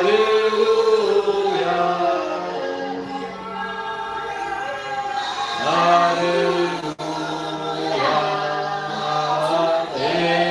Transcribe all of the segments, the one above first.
Hallelujah. Hallelujah. Amen.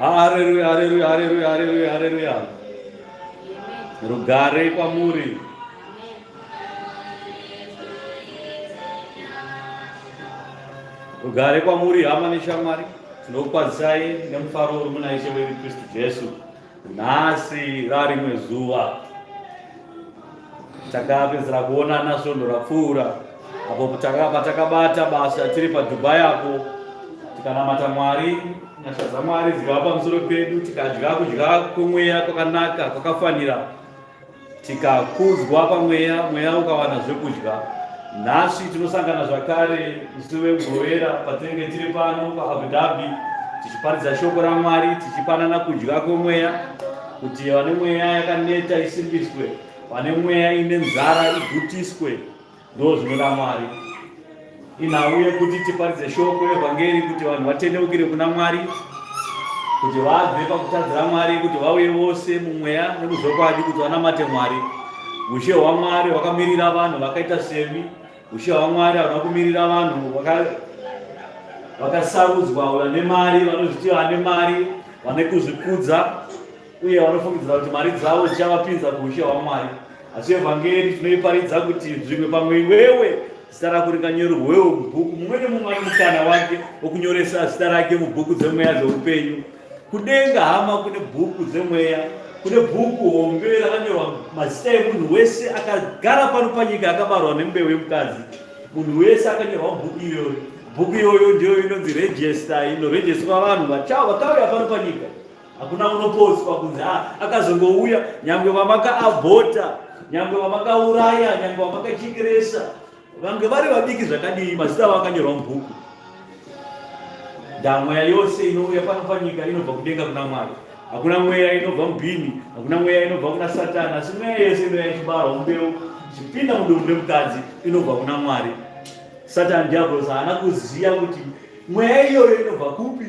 Haleluya, haleluya, haleluya, haleluya, haleluya. Rugare kwamuri. Rugare kwamuri hama neshamwari. Tinokukwazisai nemufaro uri muna Ishe wedu Kristu Jesu. Nhasi rarimwe zuva takapedzera kuonana svondo rapfuura apo patakabata basa tiri paDubai apo tikanamata Mwari, nyasha dzaMwari dzikava pamusoro pedu, tikadya kudya kwemweya kwakanaka kwakafanira, tikakudzwa pamweya, mweya ukawana zvekudya. Nhasi tinosangana zvakare musi weMugovera patinenge tiri pano paAbu Dhabi tichiparidza shoko raMwari, tichipanana kudya kwemweya kuti vane mweya yakaneta isimbiswe, vane mweya ine nzara igutiswe. Ndo zvinoda Mwari. Inhau yekuti tiparidze shoko evhangeri kuti vanhu vatendeukire kuna Mwari, kuti vabve pakutadzira Mwari, kuti vauye vose mumweya nemuzvokwadi kuti vanamate Mwari. Ushe hwaMwari hwakamirira vanhu vakaita semi. Ushe hwaMwari hauna kumirira vanhu vakasarudzwa vane mari, vanozviti vane mari, vane kuzvikudza uye vanofungidzira kuti mari dzavo dzichavapinza kuushe hwaMwari. Asi evhangeri tinoiparidza kuti zvimwe pamwe iwewe zita rako ringanyorwewo mubhuku. Mumwe nemumwe ane mukana wake wokunyoresa zita rake mubhuku dzemweya dzeupenyu. Kudenga hama kune bhuku dzemweya, kune bhuku hombe rakanyorwa mazita emunhu wese akagara pano panyika akabarwa nembeu yemukadzi. Munhu wese akanyorwa mubhuku iyoyo. Bhuku iyoyo ndiyo inonzi register, inorejeswa vanhu vakauya pano panyika. Hakuna unopotswa kunzi ah, akazongouya nyangwe vamakaabhota, nyangwe vamakauraya, nyangwe vamakachekeresa, vange vari vadiki zvakadii, mazita avo akanyorwa mubhuku. Ndamweya yose inouya pano panyika inobva kudenga kuna Mwari. Hakuna mweya inobva mubhini, hakuna mweya inobva kuna Satani, asi mweya yese inouya ichibarwa mumbeu ichipinda mudumbu remukadzi inobva kuna Mwari. Satani diablos haana kuziva kuti mweya iyoyo inobva kupi.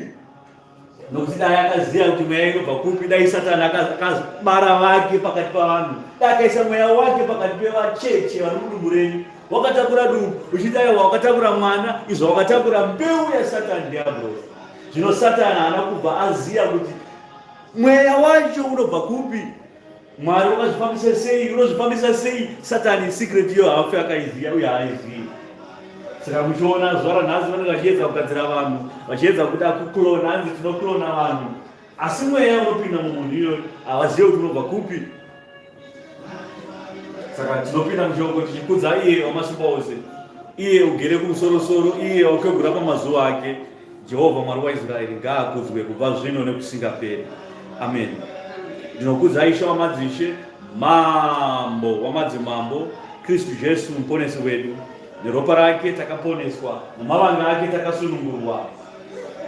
Nokuti dai akaziva kuti mweya inobva kupi, dai Satani akabara vake pakati pavanhu, dai akaisa mweya wake pakati pevacheche vari mudumbu renyu, wakatakura dumbu uchiti aiwa wakatakura mwana, izvo wakatakura mbeu yaSatani diablos. Zvino Satani haana kubva aziva kuti mweya wacho unobva kupi. Mwari wakazvifambisa sei? Unozvifambisa sei? Satani secret iyo haafi akaiziva uye haaizivi. Saka muchiona zuva ranhasi vanenge vachiedza kugadzira vanhu, vachiedza kuda kuklona, hanzi tinoklona vanhu, asi mweya unopinda mumunhu iyoyo havazive kuti unobva kupi. Saka tinopinda mushoko tichikudza iye wamasimba ose, iye ugere kumusorosoro, iye wakwegura pamazuva ake. Jehovha Mwari waIsraeri ngaakudzwe kubva zvino nekusingaperi. Amen. Ndinokudza Ishe wamadzishe, Mambo wamadzimambo, Kristu Jesu muponesi wedu. Neropa rake takaponeswa, namavanga ake takasunungurwa.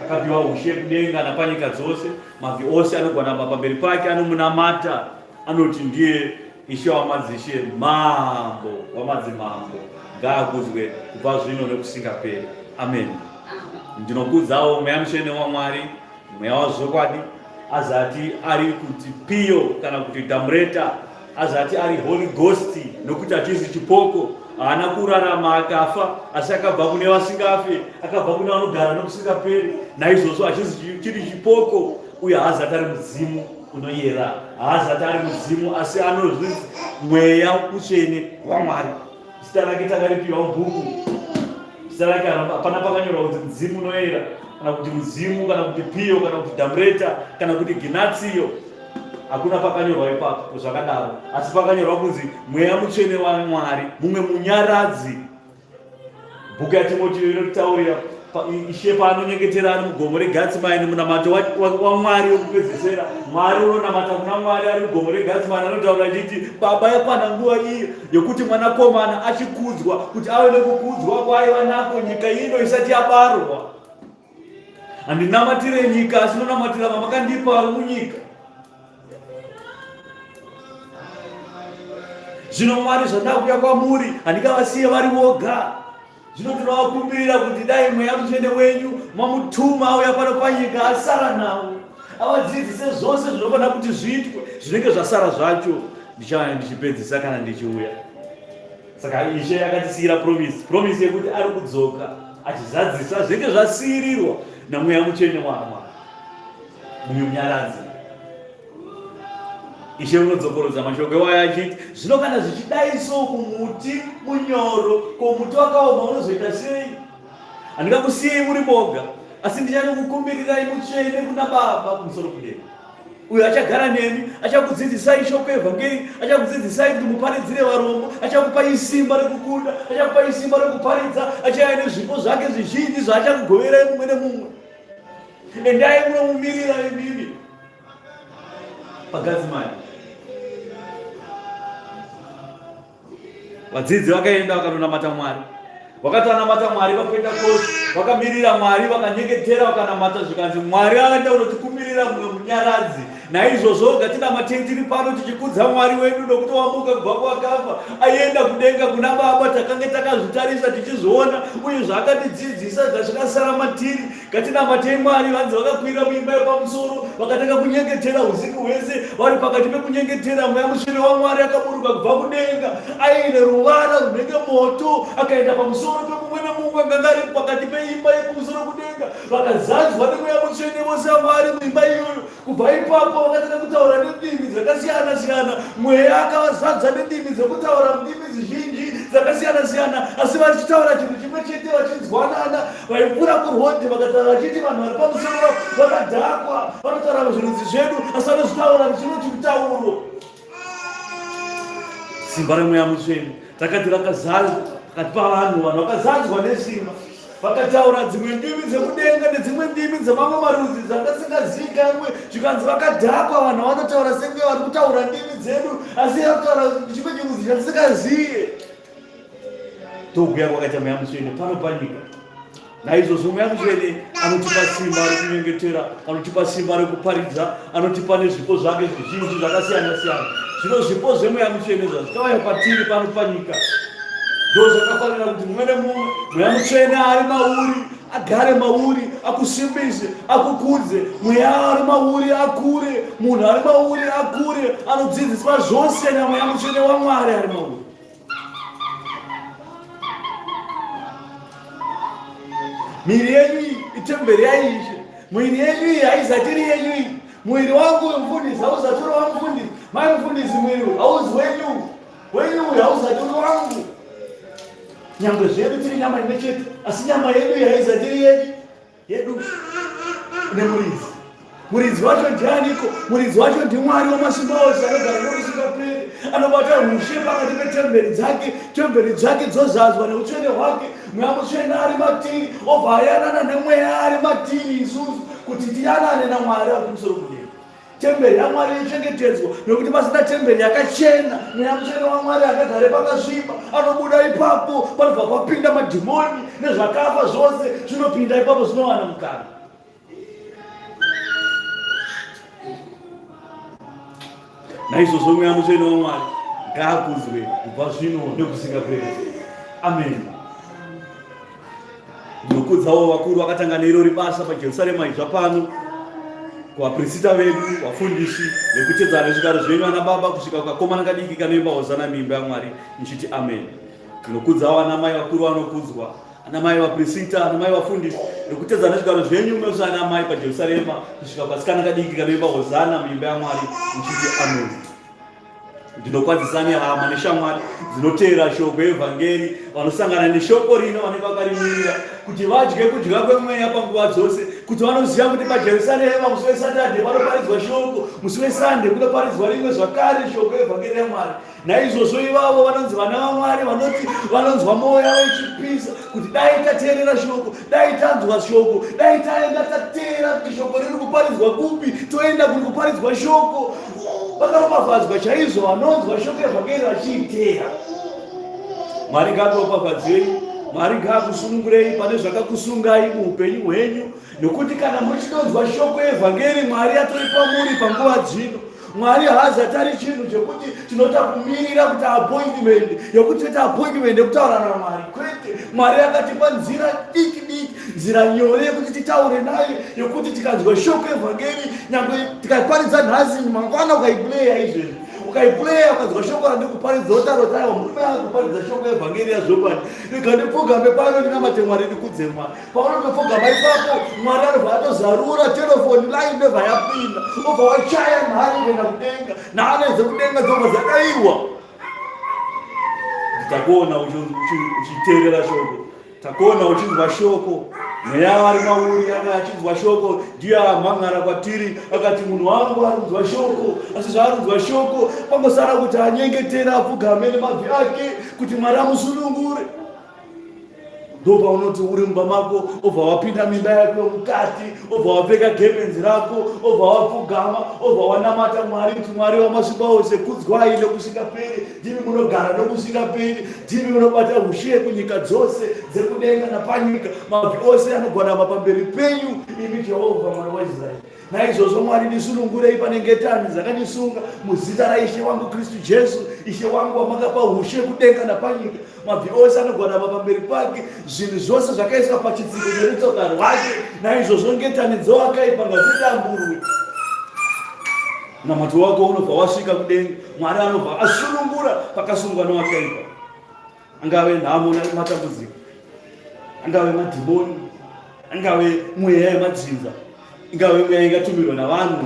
Akapiwa ushe kudenga napanyika dzose, mabvi ose anogwanama pamberi pake, anomunamata, anoti ndiye Ishe wamadzishe, Mambo wamadzimambo, ngaakudzwe kubva zvino nekusingaperi. Amen. Ndinokudzawo Mweya Mutsvene waMwari, Mweya wazvokwadi, azati ari kuti piyo kana kuti damureta, azati ari Holy Ghost, nokuti hachizi chipoko, haana kurarama akafa, asi akabva kune vasingafe, akabva kune vanogara nokusingaperi. Naizvozvo hachizi chiri chipoko, uye haazati ari mudzimu unoyera, haazati ari mudzimu, asi anozvinzi Mweya Mutsvene waMwari. Zita rake takaripiwa mubhuku. Zita rake hapana pakanyorwa kuti mudzimu unoyera kana kuti mudzimu kana kuti piyo kana kuti damureta kana kuti ginatsiyo. Hakuna pakanyorwa ipapo zvakadaro, asi pakanyorwa kunzi Mweya Mutsvene waMwari, mumwe munyaradzi. Bhuku yaTimotiyo inotitaurira Ishe paanonyengetera ari mugomo reGatsimani, munamato waMwari wekupedzesera. Mwari unonamata kuna Mwari ari mugomo reGatsimani, anotaura achiti, Baba, yakwana nguva iyi yokuti mwanakomana achikudzwa, kuti ave nekukudzwa kwaaiva nako nyika ino isati yabarwa. Handinamatire nyika, asi nonamatira vamakandipa vari munyika. Zvino Mwari, zvandakuya kwamuri, handingavasiye vari voga. Zvino tinovakumbirira kuti dai Mweya Mutsvene wenyu mamutuma auya pano panyika asara navo, avadzidzise zvose zvinofanira kuti zviitwe, zvinenge zvasara zvacho ndichauya ndichipedzisa kana ndichiuya. Saka Ishe akatisiyira promise, promise yekuti ari kudzoka achizadzisa zvinenge zvasiyirirwa naMweya Mutsvene waMwari, mumwe munyaradzi. Ishe unodzokorodza mashoko iwayo achiti, zvino kana zvichidai so kumuti munyoro, ko muti wakaoma unozoita sei? Handingakusiyei muri moga, asi ndichanokukumbirirai Mutsvene kuna Baba kumusoro kudenga. Uyo achagara nemi, achakudzidzisai shoko evhangeri, achakudzidzisai kuti muparidzire varombo, achakupai simba rekukunda, achakupai simba rekuparidza, achauya nezvipo zvake zvizhinji zvaachakugoverai mumwe nemumwe. Endai munomumirira imimi paGatsemani. Vadzidzi vakaenda vakanonamata Mwari. Vakati vanamata Mwari paPentekosti, vakamirira Mwari, vakanyengetera, vakanamata, zvikanzi Mwari aenda kunotikumbirira mumwe munyaradzi. Naizvozvo ngatinamatei tiri pano tichikudza Mwari wedu nokuti wamuka kubva kuvakafa, aenda kudenga kuna Baba. Takange takazvitarisa tichizviona, uye zvaakatidzidzisa zvakasara matiri. Ngatinamatei Mwari. Vanzi vakakwira muimba yepamusoro vakatanga kunyengetera usiku hwese. Vari pakati pekunyengetera, Mweya Mutsvene waMwari akaburuka kubva kudenga aine ruvara runenge moto, akaenda pamusoro pemumwe nemumwe anganga ari pakati peimba yekumusoro kudenga. Vakazadzwa neMweya Mutsvene vose vari muimba iyoyo. Kubva ipapo vakatanga kutaura nendimi dzakasiyana siyana. Mweya akavazadza nendimi dzekutaura mundimi dzizhinji dzakasiyana siyana, asi vachitaura chinhu chimwe chete vachinzwanana. Vaipfuura kurhodhi vakataura vachiti vanhu vari pamusoro vakadhakwa, vanotaura zvirudzi zvedu, asi vanozvitaura chimwe chimutauro. Simba reMweya Mutsvene rakati rakazara pakati pavanhu, vanhu vakazadzwa nesimba, vakataura dzimwe ndimi dzekudenga nedzimwe ndimi dzemamwe marudzi dzangasingazivikanwe. Zvikanzi vakadhakwa, vanhu vanotaura senge vari kutaura ndimi dzedu, asi vakutaura chimwe chirudzi chatisingazive. Ndokuuya kwakaita Mweya Mutsvene pano panyika. Naizvozvo Mweya Mutsvene anotipa simba rekunyengetera, anotipa simba rekuparidza, anotipa nezvipo zvake zvizhinji zvakasiyana siyana. Zvino zvipo zveMweya Mutsvene zvazvikauya kwatiri pano panyika, ndozvakafanira kuti mumwe nemumwe Mweya Mutsvene ari mauri agare mauri, akusimbise, akukudze. Mweya ari mauri akure, munhu ari mauri akure, anodzidziswa zvose naMweya Mutsvene waMwari ari mauri. Miri yenyu iyi itemberi yaIshe. Miri yenyu iyi haizati iri yenyu iyi. Muviri wangu uyu mufundisi hauzati uri wamufundisi. Mai mufundisi muviri uyu hauzi wenyu. Wenyu uyu hauzati uri wangu. Nyangwe zvedu tiri nyama imwe chete, asi nyama yedu iyi haizati iri yedu. Yedu nemuridzi. Muridzi wacho ndianiko? Muridzi wacho ndiMwari wamasimba ose anogara nokusingaperi, anobata ushe pakati petemberi dzake. Temberi dzake dzozadzwa neutsvene hwake. Mweya Mutsvene ari matiri obva ayanana nemweya ari matiri isusu kuti tiyanane naMwari ari kumusoro kudenga. Temberi yaMwari yochengetedzwa, nokuti pasina temberi yakachena, mweya mutsvene waMwari akagare pakasviba anobuda ipapo, panobva papinda madhimoni nezvakafa zvose zvinopinda ipapo, zvinowana mukana. Naizvozvo mweya mutsvene waMwari ngaakudzwe kubva zvino nekusingaperi. Amen. Ndinokudzawo vakuru vakatanga neirori basa paJerusarema idzva pano, kuvapirisita vedu, vafundisi, nekutedzana nezvigaro zvenyu ana baba kusvika kukakomana kadiki kanoimba hozana muimba yaMwari ndichiti amen. Ndinokudzawo ana mai vakuru vanokudzwa, ana mai vapirisita, ana mai vafundisi, nekutedzana nezvigaro zvenyu mese ana mai paJerusarema kusvika kukasikana kadiki kanoimba hozana muimba yaMwari ndichiti amen. Ndinokwazisa nehama neshamwari dzinoteera shoko evhangeri, vanosangana neshoko rino, vanenge vakarimirira kuti vadye kudya kwemweya panguva dzose, kuti vanoziva kuti paJerusarema musi weSatadhe panoparidzwa shoko, musi weSande kunoparidzwa rimwe zvakare shoko evhangeri yaMwari. Naizvozvo ivavo vanonzi vana vaMwari, vanoti vanonzwa mwoyo yavo ichipisa kuti dai tateerera shoko, dai tanzwa shoko, dai taenda tateera kuti shoko riri kuparidzwa kupi, toenda kuri kuparidzwa shoko. Vakaropafadzwa chaizvo vanonzwa shoko evhangeri vachiiteera. Mwari ngaakuropafadzei, Mwari ngaakusunungurei pane zvakakusungai muupenyu hwenyu, nokuti kana muchinonzwa shoko evhangeri, Mwari atori pamuri panguva dzino. Mwari haazati ari chinhu chekuti tinoita kumirira kuti appointment yekuti toita appointment yekutaura naMwari. Kwete, Mwari akatipa nzira diki diki, nzira nyore yekuti titaure naye, yekuti tikanzwa shoko evhangeri, nyangwe tikaiparidza nhasi, mangwana ukaiplaya izvezvi ukaiplaya ukanzwa shoko randikuparidza wotaura kuti aiwa murume akuparidza shoko evhangeri yazvokwadi, rega ndipfugame pano ndinamate Mwari ndikudze Mwari. Paunotopfugama ipapo Mwari anobva atozarura telefoni line ndobva yapinda, obva wachaya nhare kuenda kudenga, nhare dzekudenga dzobva dzadairwa. Takuona uchiteerera shoko, takuona uchinzwa shoko, mweya ari mauri anga achinzwa shoko, ndiye amhan'ara kwatiri akati munhu wangu ari kunzwa shoko, asi zvaari kunzwa shoko pangosara kuti anyengetera apfugame nemabvi ake kuti Mwari amusunungure. Ndopaunoti uri mumba mako obva wapinda mimba yako mukati obva wapfeka gemenzi rako obva wapfugama obva wanamata Mwari kuti Mwari wamasimba ose kudzwai nokusingaperi, ndimi munogara nokusingaperi, ndimi munobata ushe kunyika dzose dzekudenga napanyika, mabvi ose anogwadama pamberi penyu imi Jehovha Mwari waIsraeri. Naizvozvo Mwari ndisunungurei pane ngetani dzakandisunga muzita raIshe wangu Kristu Jesu, Ishe wangu wamakapa ushe kudenga napanyika. Mabvi ose anogwadama pamberi pake, zvinhu zvose zvakaiswa pachitsiko cherutsoka rwake. Naizvozvo ngetani dzowakaipa ngadzidamburwe. Munamato wako unobva wasvika kudenga, Mwari anobva asunungura pakasungwa nowakaipa. Angave nhamo nematambudziko, angave madhimoni, angave mweya yemadzinza, ingave mweya ingatumirwa navanhu.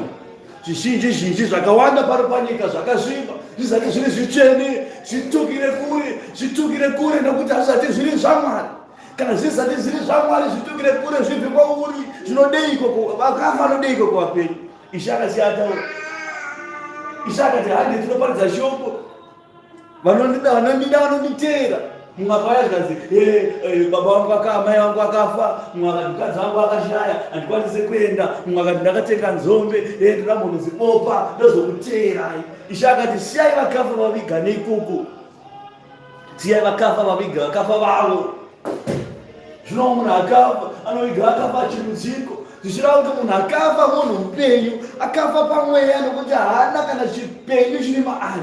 Zvizhinji zhinji zvakawanda pano panyika zvakasviba, zvisati zviri zvitsvene, zvitukire kure, zvitukire kure, nokuti hazvisati zviri zvaMwari. Kana zvisati zviri zvaMwari, zvitukire kure, zvibve kwauri. Zvinodeiko vakafa vanodeiko kuvapenyu? Ishe akasiya ataura. Ishe akati hande tinoparidza shoko Vanondida, vanondida, vanonditeera. Mumwe akauya zvikanzi, eh, eh, baba vangu vakafa, mai vangu vakafa, mumwe akati mukadzi wangu akashaya, handikwanise kuenda, mumwe akati ndakatenga nzombe, eh, ndoda mbonodzibopa, ndozokuteerai. Ishe akati, siyai vakafa vavigane ikoko. Siyai vakafa vaviga vakafa vavo. Zvino munhu akafa anoviga akafa chirudziko zvichireva kuti munhu akafa munhu mupenyu akafa pamweya nokuti haana kana chipenyu chiri maari.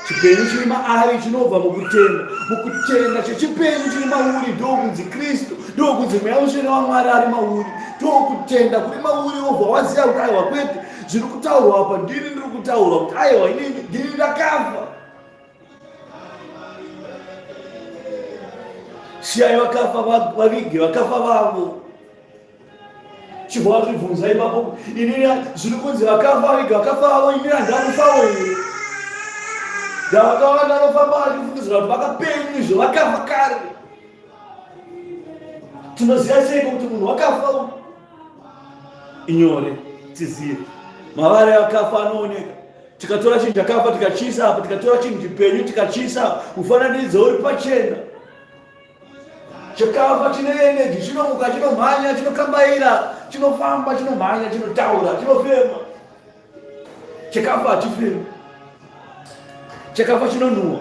Chipenyu chiri maari chinobva mukutenda, mukutenda chechipenyu chiri mauri ndokunzi Kristu, ndokunzi Mweya Mutsvene waMwari ari mauri, ndokutenda kuri mauri wobva waziva kuti aiwa kwete zviri kutaurwa apa ndini ndiri kutaurwa kuti aiwa inini ndini ndakafa. Siyai vakafa vavige vakafa vavo. Chibva wazvibvunza ipapo, inini zviri kunzi vakafa vega vakafa vavo, inini handakufawo here? Ndavakawanda vanofamba vachifungidzira kuti vakapenyu izvo vakafa kare. Tinoziva seiko kuti munhu wakafa uyu? Inyore tizive mavara akafa anooneka. Tikatora chinhu chakafa tikachiisa apa, tikatora chinhu chipenyu tikachiisa apa, mufananidzo uri pachena. Chakafa chine energy, chinomuka, chinomhanya, chinokambaira, chinofamba, chinomhanya, chinotaura, chinofema. Chakafa hachifemi, chakafa chinonhuwa,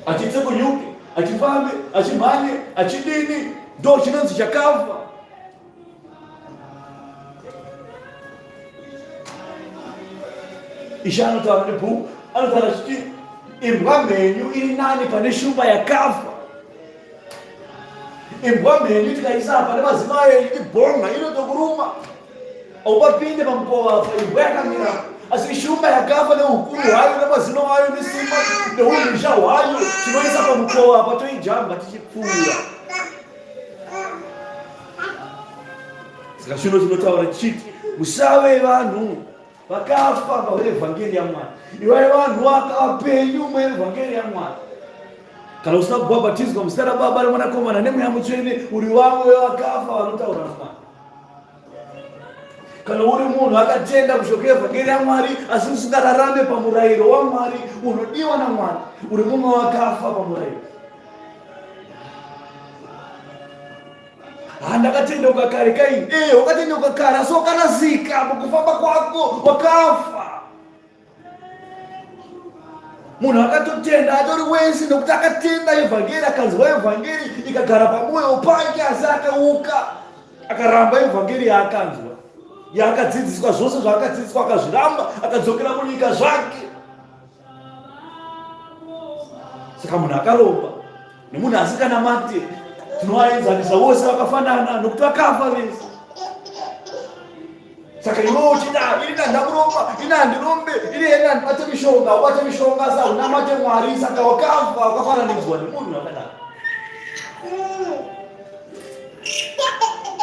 hachitsekunyuke, hachifambe, hachimhanye, hachidini, ndo chinonzi chakafa. Ishe anotaura nebhuku, anotaura achiti imbwa mhenyu iri nani pane shumba yakafa. Imbwa mhenyu tikaisa apa nemazino ayo ichitibhonga inotokuruma. Haupapinde pamukova apa imbwa yakamira. Asi shumba yakafa neukuru hwayo nemazino ayo nesimba neumhizha hwayo tinoisa pamukova apa toijamba tichipfuura. Saka zvino tinotaura tichiti musave vanhu vakafa paevhangeri yaMwari, ivai vanhu vapenyu muevhangeri yaMwari. Kana usina kubhabhatidzwa muzita raBaba reMwanakomana neMweya Mutsvene, uri vamwe vakafa vanotaura naMwari. Kana uri munhu akatenda kushoko yevhangeri yaMwari asi usingararame pamurayiro waMwari unodiwa naMwari, uri mumwe wakafa pamurayiro. Ha, ndakatendeuka kare kaini. Eh, wakatendeuka kare asi wakarasika mukufamba kwako, wakafa. Munhu akatotenda atori wese nokuti akatenda evhangeri, akanzwa evhangeri ikagara pamwoyo pake, asi akauka akaramba evhangeri yaakanzwa, yaakadzidziswa, zvose zvaakadzidziswa akazviramba, akadzokera munyika zvake. Saka munhu akaromba nemunhu asinganamate tinovaenzanisa vose vakafanana nokuti vakafa vese. Saka iwe uchiti ah, ini ndandakuromba, ini handirombe, ini hene handibate mishonga, ubate mishonga asi haunamate Mwari, saka wakafa wakafananidzwa nemunhu akadaro.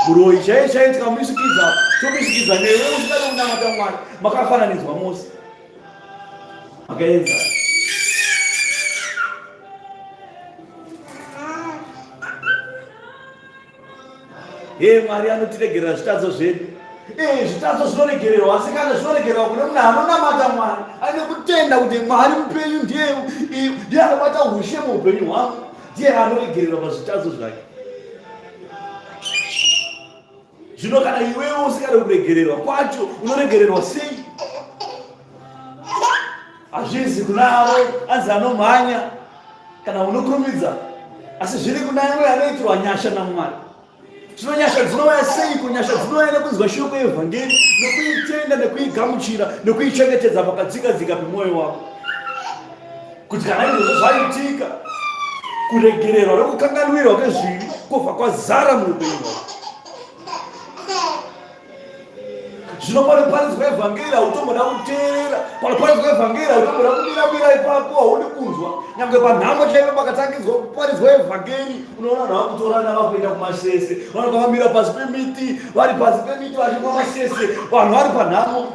Muroyi chaiye chaiye tikamuisikidza, tomuisikidza newe usingade kunamata Mwari, makafananidzwa mose. Makaenzana. Hee Mwari anotiregerera zvitadzo zvedu. Eh, zvitadzo zvinoregererwa asi kana zvinoregererwa kune munhu anonamata Mwari ane kutenda kuti Mwari mupenyu ndiye ndiye anobata ushe muupenyu hwangu ndiye anoregererwa pazvitadzo zvake. Zvino kana iwewe usingade kuregererwa kwacho unoregererwa sei? Hazvizi kuna avo anzi anomhanya kana unokurumidza, asi zviri kuna iwe anoitirwa nyasha naMwari. Zvino nyasha dzinouya seiko? Nyasha dzinouya nekunzwa shoko yevhangeri, nekuitenda, nekuigamuchira, nekuichengetedza pakadzika-dzika pemwoyo wako, kuti kana izvozvo zvaitika, kuregererwa nekukanganwirwa kwezvivi kwobva kwazara muupenyu hwako. Zvino panoparidzwa evhangeri hautomboda kuteerera, panoparidzwa evhangeri hautomboda kumiramira ipapo, haudi kunzwa. Nyangwe panhamo chaipo pakatangidzwa kuparidzwa evhangeri, unoona vanhu vakutorana vakuenda kumasese, vanobva vamira pasi pemiti, vari pasi pemiti vachimwa masese, vanhu vari panhamo,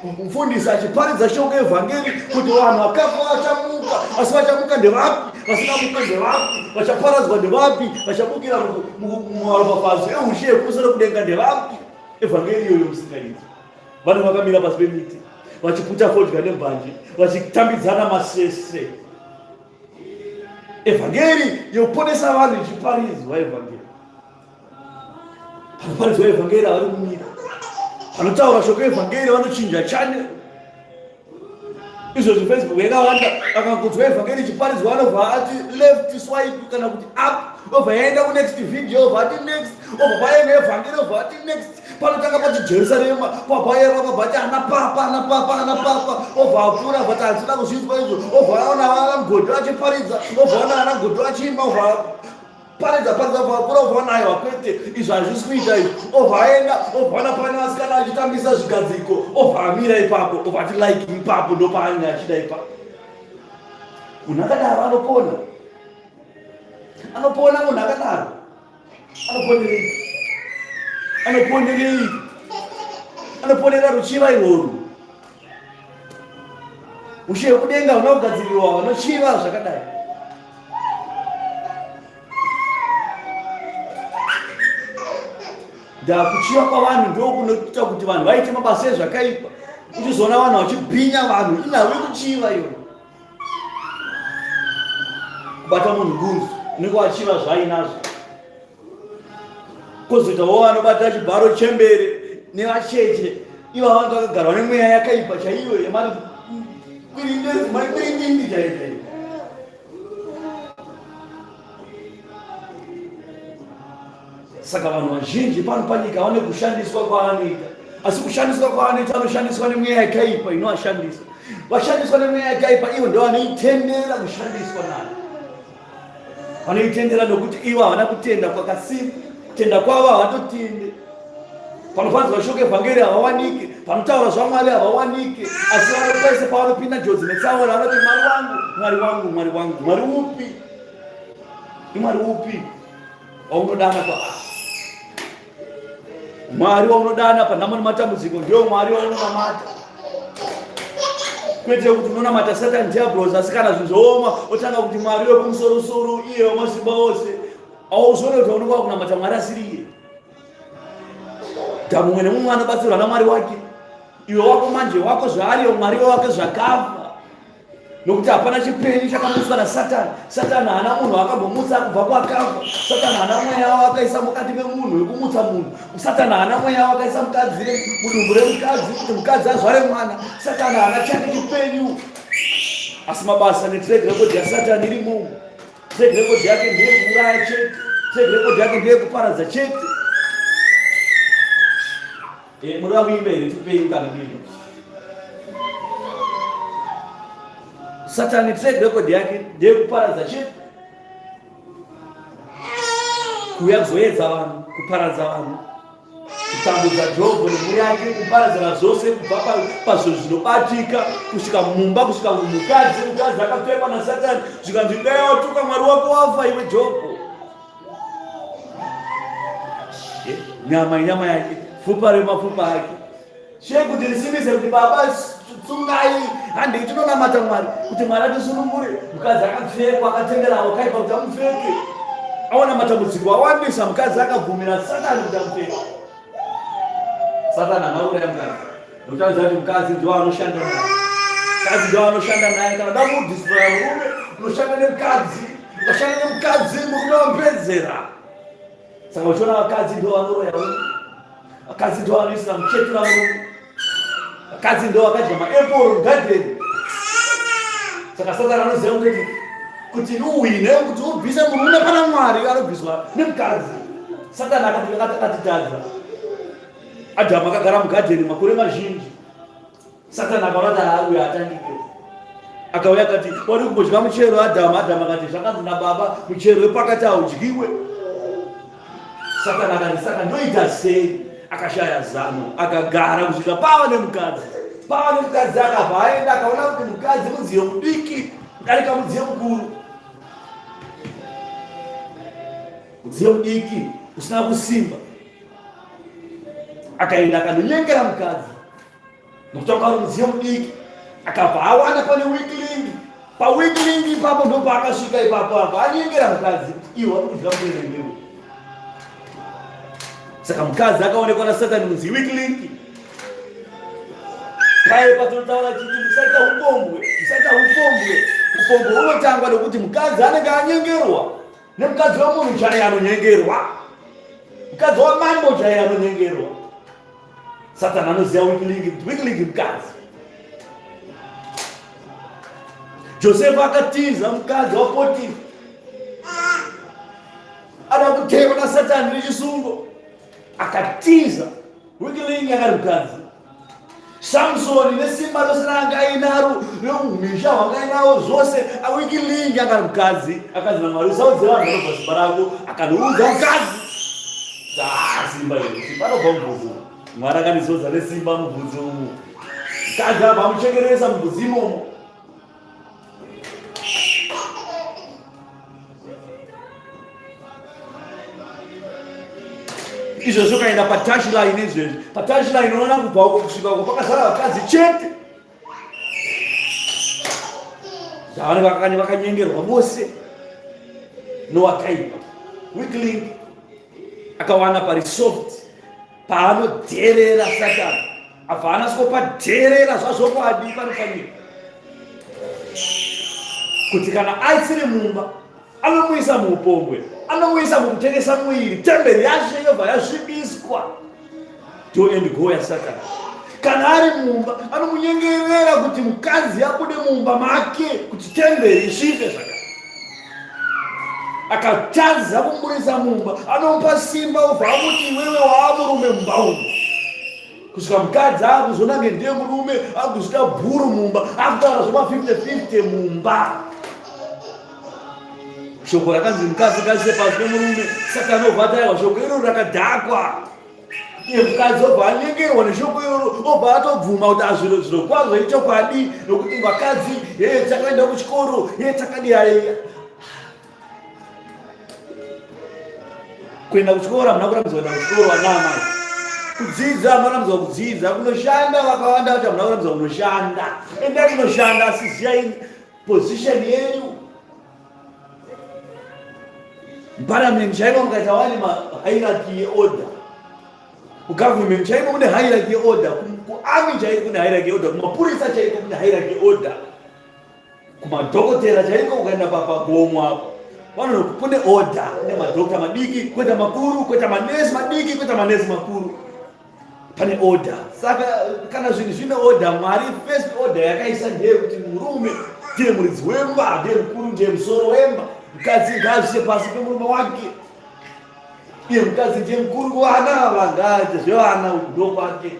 mufundisi achiparidza shoko evhangeri kuti vanhu vakafa vachamuka, asi vachamuka ndevapi? Vasingamuka ndevapi? Vachaparadzwa ndevapi? Vachamukira mumaropafadzo eushe ekumusoro kudenga ndevapi? Evhangeri iyoyo musingainzwi. Vanhu vakamira pasi pemiti vachiputa fodya nembanje vachitambidzana masese. Evhangeri yokuponesa vanhu ichiparidzwa evhangeri. Panoparidzwa evhangeri havari kumira. Panotaura shoko evhangeri vanochinja channel. Izvozvi Facebook yakawanda, akangonzwa evhangeri ichiparidzwa anobva ati left swipe kana kuti up, obva yaenda kunext video, obva ati next, obva paenda evhangeri, obva ati next. Panotanga pati Jerusarema, pabayerwa pabva ati ana papa, ana papa, ana papa, obva apfuura obva ati handisina kuzvinzwa izvo, obva aona ana Godho achiparidza, obva aona ana Godho achiimba, obva paridza paridza obva apfuura obva aona aiwa kwete izvo hazvisi kuita izvo, obva aenda obva aona pane vasikana achitambisa zvigadziko, obva amira ipapo, obva ati like ipapo ndopaanenge achida ipapo. Munhu akadaro anopona, anopona munhu akadaro. Anoponerei? Anoponerei? Anoponera ruchiva irworwu. Ushe hwekudenga huna kugadzirirwa vanochiva zvakadai. Ndakuchiva kwavanhu ndokunoita kuti vanhu vaite mabasa ezvakaipa. Uchizoona vanhu vachibhinya vanhu inhau yekuchiva iyoyo. Kubata munhu gunzu unenge wachiva zvainazvo. Kozoitawo vanobata chibharo chembere nevacheche. Ivo vange vakagarwa nemweya yakaipa chaiyo yemari kwiringindi chaiyo chaiyo. Saka vanhu vazhinji pano panyika vane kushandiswa kwaanoita, asi kushandiswa kwaanoita anoshandiswa nemweya yakaipa inoashandisa. Vashandiswa nemweya yakaipa ivo ndo vanoitendera kushandiswa nayo, vanoitendera nokuti ivo havana kutenda kwakasimba. Kutenda kwavo havatotende. Panofanzwa shoko evhangeri havawanike, panotaura zvaMwari havawanike, asi vano pese pavanopinda njodzi netsaona vanoti Mwari wangu, Mwari wangu, Mwari wangu. Mwari upi? Imwari upi waunodana kwaari? Mwari waunodana panhamo nematambudziko ndiyo Mwari waunonamata, kwete kuti unonamata Satani diablos, asi kana zvinhu zvooma otanga kuti Mwari wekumusorosoro iye wamasimba ose. Auzoone kuti unenge wakunamata Mwari asiri iye. Ta mumwe nemumwe anobatsirwa naMwari wake. Iwe wako manje wako zvaariyo Mwari wake zvakafa. Nokuti hapana chipenyu chakamutswa naSatani. Satani haana munhu akambomutsa kubva kwakafa. Satani haana mweya wakaisa mukati memunhu wekumutsa munhu. Satani haana mweya wakaisa mukadzi mudumbu remukadzi kuti mukadzi azvare mwana. Satani haana chake chipenyu. Asi mabasa netrack record yaSatani irimo. Track record yake ndeyekuuraya chete. Track record yake ndeyekuparadza chete. Eh, munoda kuimba here? Tipei kana kuimba. Satani track record yake ndeyekuparadza chete. Kuuya kuzoedza vanhu, kuparadza vanhu. Kutambudza Jobho nemhuri yake, kuparadzana zvose kubva pazvinhu zvinobatika kusvika mumba, kusvika kumukadzi. Mukadzi akapfekwa naSatani, zvikanzi dai watuka Mwari wako wafa iwe Jobho. Eh, nyama inyama yake, pfupa remapfupa ake. She kuti risimbise kuti baba tsungai handei tinonamata Mwari kuti Mwari atisunungure. Mukadzi akapfekwa akatendera wakaipa kuti amupfeke. Aona matambudziko awandisa, mukadzi akabvumira Satani kuti amupfeke. Satani haana kuuraya mukadzi. Nokuti anoziva kuti mukadzi ndiwo anoshanda naye. Mukadzi ndiwo anoshanda naye. Kana da kudistroya murume, unoshanda nemukadzi. Ukashanda nemukadzi, murume wamupedzera. Saka uchiona vakadzi ndiwo vanoroya varume. Vakadzi ndiwo vanoisira muchetura murume. Vakadzi ndiwo vakadya maapple mugadheni. Saka Satani anoziva kuti kuti uhwine kuti ubvise murume pana Mwari anobviswa nemukadzi. Satani akatitadza. Adhamu akagara mugadheni makore mazhinji. Satani akaona kuti auya atangike. Akauya akati wari kumbodya muchero Adhamu. Adhamu akati zvakanzi nababa muchero wepakati haudyiwe. Satani akati saka ndoita sei? Akashaya zano akagara kusvika pava nemukadzi. Pava nemukadzi akabva aenda akaona kuti mukadzi mudziyo mudiki kudarika mudziyo mukuru. Mudziyo mudiki usina kusimba. Akaenda akanonyengera mukadzi. Nokuti wanga uri mudziyo mudiki akabva awana pane weak link. Paweak link ipapo ndopaakasvika ipapo abva anyengera mukadzi kuti iwe wari kudya muchero iwewe. Saka mukadzi akaonekwa naSatani kunzi weak link. Paye patinotaura chiti musaita upombwe, musaita upombwe. Upombwe hunotangwa nokuti mukadzi anenge anyengerwa nemukadzi wemunhu chaiye anonyengerwa. Mukadzi wamambo chaiye anonyengerwa. Satani anoziva weak link kuti weak link mukadzi. Josefa akatiza mukadzi waPotifa ada kutewa naSatani nechisungo, akatiza. Weak link akari mukadzi. Samsoni nesimba rose raanga ainaro neumhizha hwanga ainawo zvose, weak link akari mukadzi. Akanzi naMwari usaudze vanhu vanobva simba rako, akanoudza mukadzi. Simba iri simba rinobva mubvudzi umu. Mwari akandizodza nesimba mubvudzi umu. Mukadzi abva amuchekeresa mubvudzi imomo. Izvozvo ukaenda patouchline izvezvi, patouchline unoona kubva uko kusvika uko pakazara vakadzi chete. Zvavanenge vakakanya vakanyengerwa vose nowakaipa. Weak link akawana pari soft paanodherera Satani abva anasikopadherera zvazvokwadi pano panyika kuti kana aisiri mumba anomuisa muupombwe, anomuisa mukutengesa muviri, temberi yashe yobva yasvibiswa. Do and go yaSatani. Kana ari mumba anomunyengerera kuti mukadzi abude mumba make kuti temberi isvike zvakare. Akatadza kumuburitsa mumba anomupa simba obva amuti iwewe waamurume mumba umu. Kusvika mukadzi akuzonange ndiye murume akuzvita bhuru mumba akutaura zvema 50-50 mumba. Shoko rakanzi mukadzi ngaise pasi pemurume saka anobva ataiwa shoko iroro rakadhakwa. Iye mukadzi obva anyengerwa neshoko iroro obva atobvuma kuti azviro ah, zviro kwazvo ichokwadi nokuti vakadzi hee takaenda kuchikoro hee takadii aiya kuenda kuchikoro hamuna kurambidzwa kuenda kuchikoro ana amai kudzidza hamuna kurambidzwa kudzidza kunoshanda vakawanda vacho hamuna kurambidzwa kunoshanda endai kunoshanda asi ziyai position yenyu muparliament chaimo mukaita wani mahierarchy yeorder kugovernment chaimo kune hierarchy yeorder kuarmy chaiko kune hierarchy yeorder kumapurisa chaiko kune hierarchy yeorder kumadhokotera chaiko ukaenda pagomo apo vano kune order kune madhokta madiki kweta makuru kweta manesi madiki kweta manesi makuru pane order saka kana zvinhu zvine order mwari first order yakaisa ndeyekuti murume ndiye muridzi wemba ndiye mukuru ndiye musoro wemba mukadzi ngaazvise pasi pemurume wake iye mukadzi ndiye mukuru kuvana ava ngaaite zvevana uku ndokwake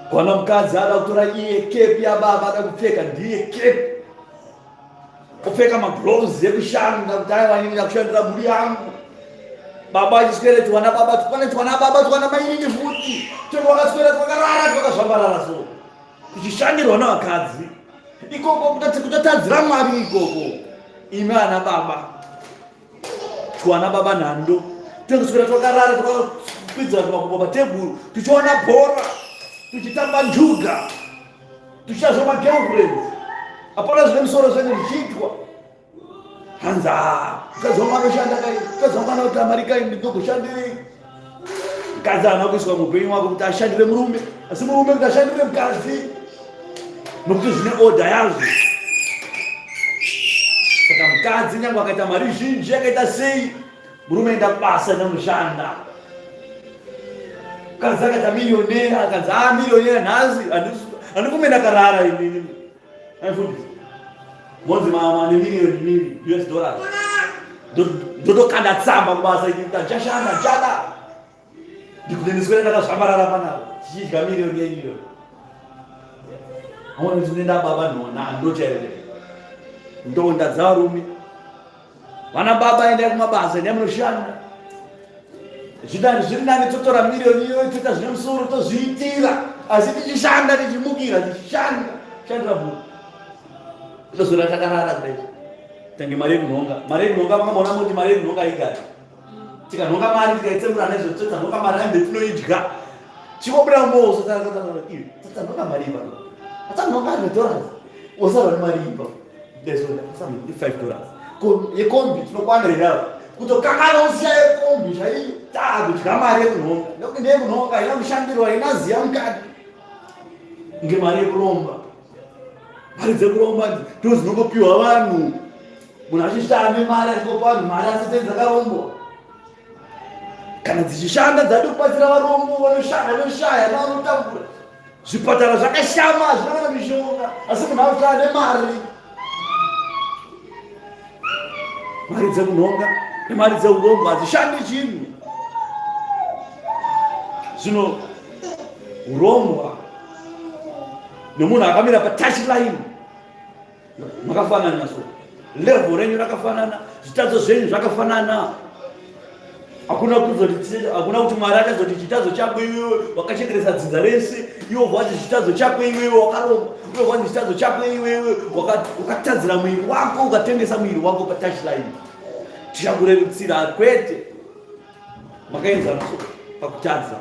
kwana mukadzi ada kutora iye kepi yababa ada kupfeka ndiye kepi kupfeka magloves ekushanda kuti aiwa inini ndakushandira mhuri yangu baba achiswera twana baba twana twana baba twana mainini futi tenge wakaswera twakarara twakazvambarara so kuchishandirwa navakadzi ikoko kutotadzira mwari ikoko imi ana baba twana baba nhando tenge kuswera twakarara twakakwidzira makumbo patebhuru tichiona bhora tichitamba njuga tichiita zvemagirlfriends hapana zvine musoro zvenge zvichiitwa hanzi ah, mukadzi wangu anoshanda kai mukadzi wangu anoita mari kai ndinogoshandirei mukadzi haana kuiswa muupenyu wako kuti ashandire murume asi murume kuti ashandire mukadzi nokuti zvine order yazvo saka mukadzi nyange akaita mari zhinji akaita sei murume enda kubasa enda kunoshanda mukadzi akaita miriyonera akanzi a ah, miriyonera nhasi handikume ndakarara inini aifundisi monzi mama nemiriyoni miri us dollars ndotokanda tsamba kubasa ini ndichashanda ndichada ndikuneniswera ndakazvambarara panapa tichidya miriyoni yenyu iyoyo aona kuti nenda baba nhona ndochaiyo ndonda dzarume Vana baba endai kumabasa, endai munoshanda. Zvidani zviri nani totora miriyoni iyoyo toita zvine musoro tozviitira, asi tichishanda tichimukira tichishanda shandira mhuri. Tozora takarara kudai. Tange mari yekunhonga. Mari yekunhonga makamboona moti mari yekunhonga haigari. Tikanhonga mari tikaitsemura nezvo totanhonga mari ambe tinoidya. Chingobuda mumoso tatanhonga mari ipapo. Atanhonga 100 dollars. Osara nemari ipapo. Yekombi tinokwana here apa kutokangana usiya yekombi chaiyo taakudya mari yekunhonga nekuti ndeyekunhonga haina kushandirwa haina ziya mukati nge mari yekuromba mari dzekuromba ndo dzinongopiwa vanhu munhu achishanda mari achingopa vanhu mari asi dzei dzakarombwa kana dzichishanda dzadi kubatsira varombo vanoshaya navanotambura Zvipatara zvakashama hazvina kana mishonga, asi munhu akuti ane mari. Mari dzekunhonga nemari dzeurombo hadzishandi chinhu. Zvino urombwa nemunhu akamira patouch line makafanana so level renyu rakafanana zvitadzo zvenyu zvakafanana hakuna kuzoti hakuna kuti mwari achazoti chitadzo chako iwewe wakachekeresa dzinza rese iwe vati chitadzo chako iwewe wakaromba iwe vati chitadzo chako iwewe wakatadzira mwiri wako ukatengesa mwiri wako patouchline tichakurerutsira kwete makaenzana so pakutadza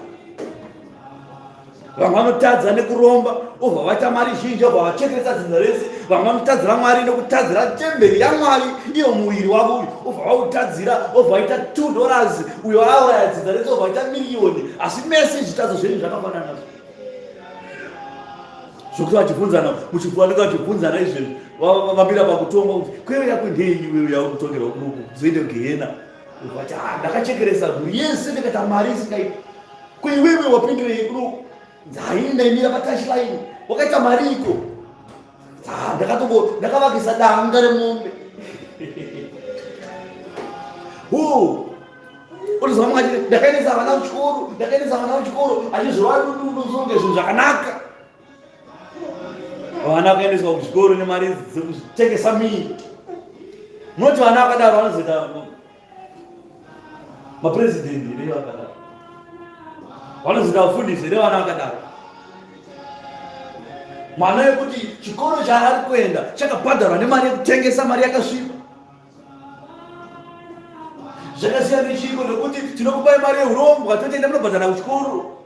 vamwe vanotadza nekuromba obva vaita mari zhinji obva vachekeresa dzinza rese vamwe vanotadzira mwari nekutadzira temberi yamwari iyo muviri wavo uyu obva vautadzira obva vaita two dollars uyo auraya dzinza rese obva vaita miriyoni asi mese zvitadzo zvenyu zvakafanana nazvo zvokuti vachibvunzana muchifuanenge vachibvunzana izvezvi vamira pakutongwa kuti kweve yako ndeiyi iwewe yauri kutongerwa kunoku zoende kugehena vati ah, ndakachekeresa mhuri yese ndikaita mari isingaiti ko iwewe wapindirei kunoku Haini ndaimira patouchline. Wakaita mariko. Ah, ndakatombo ndakavakisa danga remombe. Hu. Unozwa mumwe achiti ndakaendesa vana kuchikoro, ndakaendesa vana kuchikoro, achizorova dundu kunge zvinhu zvakanaka. Vana vakaendeswa kuzvikoro nemari dzekutengesa mii. Munoti vana vakadaro vanozoita mapresident here vakadaro? Vanozoita vafundisi here vana vakadaro? Mwana yekuti chikoro chaari kuenda chakabhadharwa nemari yekutengesa mari yakasviba. Zvakasiyana nechiko nekuti tinokupai mari yehurombwa totoenda munobhadhara kuchikoro.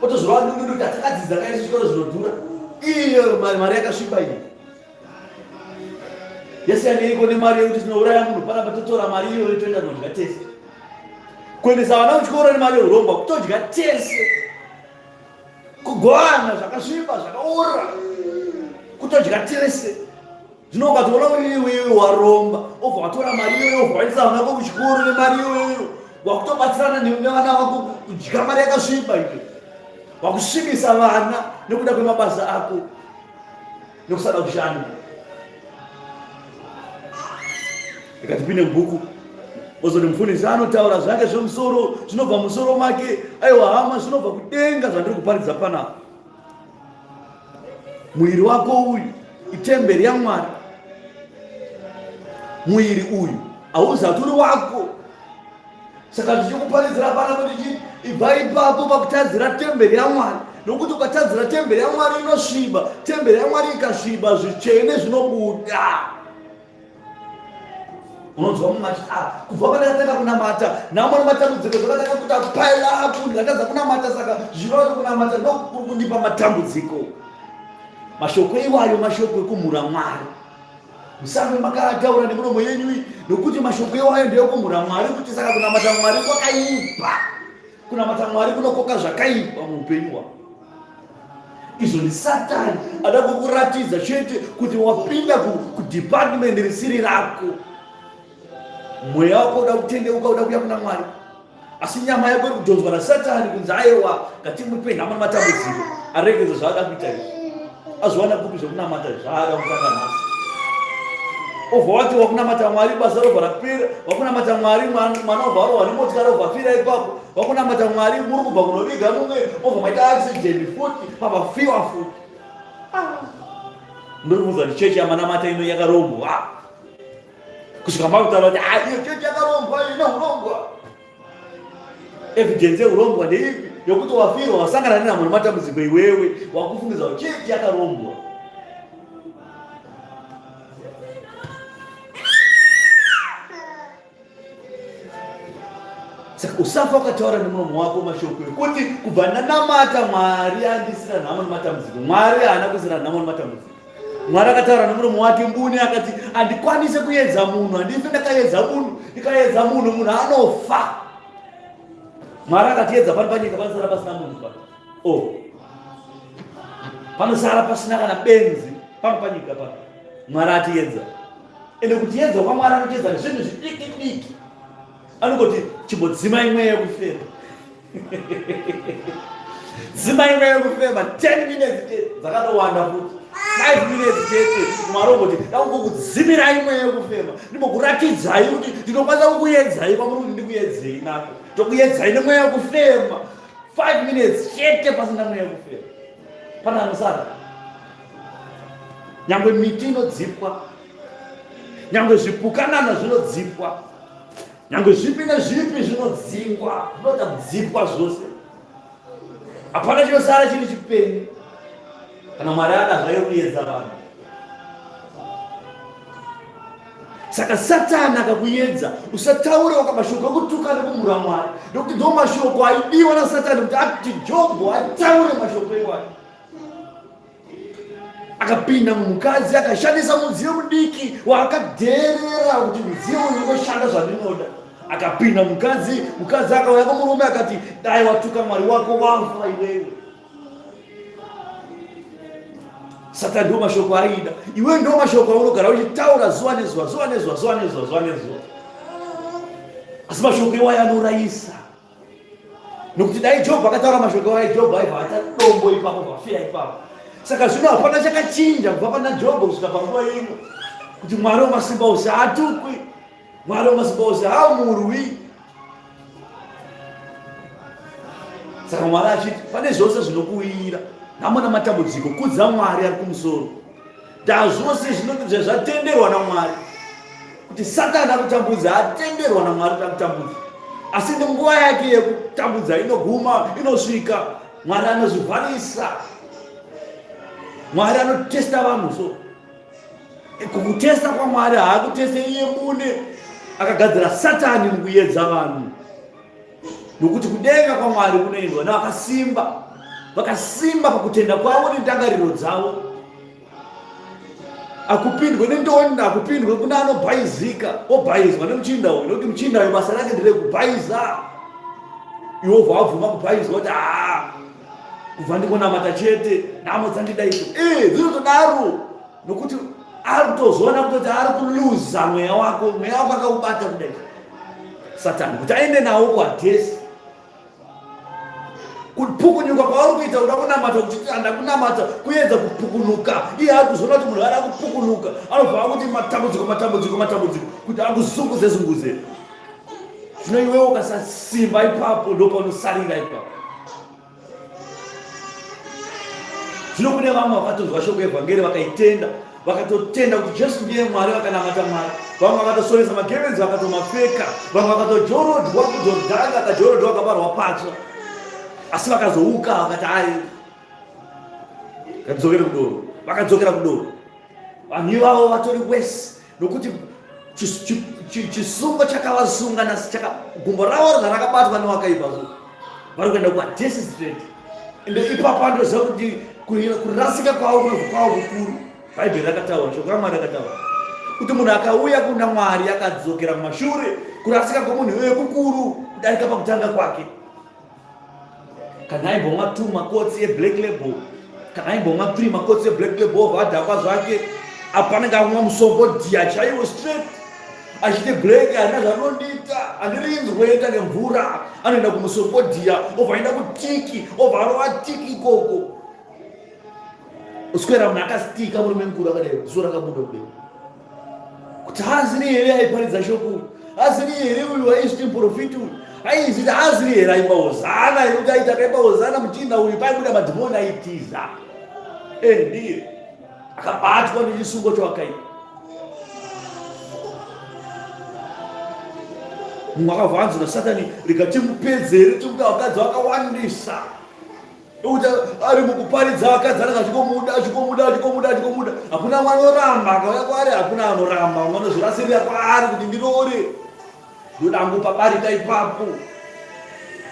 Otozorova ndundu kuti atakadzidza kaisi chikoro zvinodhura. Iyo mari yakasviba iyi. Yasiyaneiko nemari yekuti tinouraya munhu panapa totora mari iyoyo toenda kunodya tese. Kuendesa vana kuchikoro nemari yehurombwa kutodya tese. Kugoana zvakasviba zvakaora kutodya tese. Zvino ukatoona iwewe waromba obva watora mari iyoyo obva waendesa vana vako kuchikoro nemari iyoyo wakutobatsirana nevana vako kudya mari yakasviba iyo wakusvibisa vana nekuda kwemabasa ako nekusada kushanda. Ikatipinde mubhuku ozoti mufundisi anotaura zvake zvemusoro zvinobva musoro make. Aiwa hama, zvinobva kudenga zvandiri kuparidza panapa. Muviri wako uyu itemberi yaMwari. Muviri uyu hauzati uri wako. Saka ndichikuparidzira pana kuti chi ibva ipapo pakutadzira temberi yaMwari, nokuti ukatadzira temberi yaMwari inosviba. Temberi yaMwari ikasviba zvitsvene zvinobuda. Unonzwa mumwe achiti ah, kubva pandakatanga kunamata nhamo nematambudziko zvakatanga kuita pile up, ndikatadza kunamata, saka zvirova zvekunamata ndokuri kundipa matambudziko. Mashoko iwayo mashoko ekumhura Mwari. Musafe makataura nemiromo yenyu iyi, nokuti mashoko iwayo ndeekumhura Mwari, kuti saka kunamata Mwari kwakaipa. Kunamata Mwari kunokoka zvakaipa muupenyu hwako. Izvo ndi Satani ada kukuratidza chete kuti wapinda kudepartment risiri rako. Mweya wako uda kutendeuka, uda kuya kuna Mwari, asi nyama yako iri kudhonzwa naSatani kunzi aiwa, ngatimupe nhamo nematambudziko aregedze zvaada kuita izvi. Azviwana kupi zvekunamata zvaada kutanga nhasi? Obva wati wakunamata Mwari, basa robva rapera. Wakunamata Mwari, mwana obva arohwa nemotikari obva afira ipapo. Wakunamata Mwari, muri kubva kunoviga mumwe, obva maita accident futi, papafiwa futi. Ndiri kuudza kuti chechi yamanamata ino yakarombwa. Kusvika makutaura kuti ah, iyo chechi yakarombwa, ine hurombwa. Evidence yehurombwa ndeipi? Yokuti wafirwa, wasangana nenhamo nematambudziko iwewe, wakufungidza kuti chechi yakarombwa. Saka usafa ukataura nemuromo wako mashoko ekuti kubva ndanamata Mwari andisira nhamo nematambudziko. Mwari haana kuisira nhamo nematambudziko. Mwari akataura nemuromo wake mbune akati handikwanise kuedza munhu, handife ndakaedza munhu, ndikaedza munhu munhu anofa. Mwari akatiedza pano panyika panosara pasina munhu pa. Oh. Panosara pasina kana benzi pano panyika pano. Mwari atiedza. Ende kutiedza kwaMwari anotiedza nezvinhu zvidiki diki. Anongoti chimbodzima imwe yekufema. Dzima imwe yekufema 10 minutes chete dzakatowanda futi. 5 minutes chete Mwari ongoti ndakungokudzimira imwe yekufema ndimbokuratidzai kuti ndinokwanisa kukuedzai kwamuri kuti ndikuedzei nako. Tokuedzai nemweya wekufema 5 minutes chete pasina mweya wekufema. Pana anosara. Nyangwe miti inodzipwa, nyangwe zvipukanana zvinodzipwa, nyangwe zvipi nezvipi zvinodzingwa, zvinoda kudzipwa zvose. Hapana chinosara chiri chipenyu kana Mwari ada zvake kuedza vanhu. Saka Satani akakuedza, usataure waka mashoko ekutuka nekumhura Mwari, nekuti ndo mashoko aidiwa naSatani kuti ati Jobho ataure mashoko iwayo. Akapinda mumukadzi akashandisa mudziyo mudiki waakadheerera kuti mudziyo uyu unoshanda zvandinoda. Akapinda mukadzi, mukadzi akauya kumurume akati dai watuka Mwari wako wafa iwewe. Saka ndiwo mashoko aida. Iwe ndiwo mashoko aunogara uchitaura zuva nezuva, zuva nezuva, zuva nezuva, zuva nezuva. Asi mashoko iwayo anourayisa. Nokuti dai Jobho akataura mashoko ayo, Jobho aibva ata dombo ipapo, vafira ipapo. Saka zvino hapana chakachinja kubva pana Jobho kusvika panguva ino, kuti Mwari wamasimba ose haatukwi, Mwari wamasimba ose haamurwi. Saka Mwari achiti pane zvose zvinokuwira, nhamo namatambudziko, kudza Mwari ari kumusoro. Ndazvose zvinoti zvatenderwa naMwari kuti Satani akutambudza, atenderwa naMwari kuti akutambudza, asi nguva yake yekutambudza inoguma, inosvika. Mwari anozvivharisa, Mwari anotesta vanhu. So kukutesta kwaMwari haakuteste iye mbune, akagadzira Satani mukuyedza vanhu, nokuti kudenga kwaMwari kunoendwa nevakasimba, vakasimba pakutenda kwavo nendangariro dzavo. Akupindwe nendonda, akupindwe kuna anobhaizika, obhaizwa nemuchinda uyu, nokuti muchinda uyu basa rake nderekubhaiza. Iwe obva wabvuma kubhaizwa kuti haa, kubva ndikonamata chete, nhamo dzandidaiso. Ee, dzinotodaro, nokuti ari kutozoona kutoti ari kuluza mweya wako, mweya wako akaubata kudai Satani kuti aende nawo kuhadhesi. Kupukunyuka kwauri kuita kuda kunamata kuti ndakunamata kuedza kupukunuka, iye ari kuzoona kuti munhu ari akupukunuka, anobva akuti matambudziko, matambudziko, matambudziko, kuti akuzunguze zunguze. Zvino iwewe ukasasimba ipapo, ndopaunosarira ipapo. Zvino kune vamwe vakatonzwa shoko yevhangeri vakaitenda, vakatotenda kuti Jesu ndiye Mwari, vakanamata Mwari. Vamwe vakatosoresa magemenzi vakatomapfeka, vamwe vakatojorodwa kuJordhani, vakajorodwa vakabarwa patsva, asi vakazouka vakati ai, ngatidzokere kudoro. Vakadzokera kudoro. Vanhu ivavo vatori wese, nokuti chisungo chakavasunga nasi chaka gumbo ravo rakabatwa newakaipa, so vari kuenda kuadesi straight. Ende ipapo andoziva kuti kurasika kwavo kunobva kwavo kukuru. Bhaibheri rakataura, shoko raMwari rakataura kuti munhu akauya kuna Mwari akadzokera kumashure, kurasika kwomunhu iyoyo kukuru kudarika pakutanga kwake. Kana aimbomwa 2 makotsi eblack label, kana aimbomwa 3 makotsi eblack label, obva adhakwa zvake, apo anenge amwa musombodhiya chaiwo straight, achiti black handina zvanondiita, handirinzwe tange mvura. Anoenda kumusombodhiya, obva aenda kutiki, obva arova tiki ikoko, uswera munhu akasitika, murume mukuru akadai, zuva rakabuda kudai, kuti haaziri here aiparidza shoko uyu? Haaziri here uyu aizviti muprofiti uyu? Aizviti haaziri here aimba hozana? Yekuti aiti akaimba hozana muchinda uyu, paibuda madhimoni aitiza. E, ndiye akabatwa nechisungo chawakaipa. Mumwe akabva anzi naSatani, rega timupedzere, timupe vakadzi vakawandisa. Nokuti ari mukuparidza vakadzi anenge achikomuda, achikomuda, achikomuda, achikomuda. Hakuna mwana anoramba akauya kwaari, hakuna anoramba. Vamwe vanozvirasirira kwaari kuti ndiroore, ndoda hangu pabarika ipapo.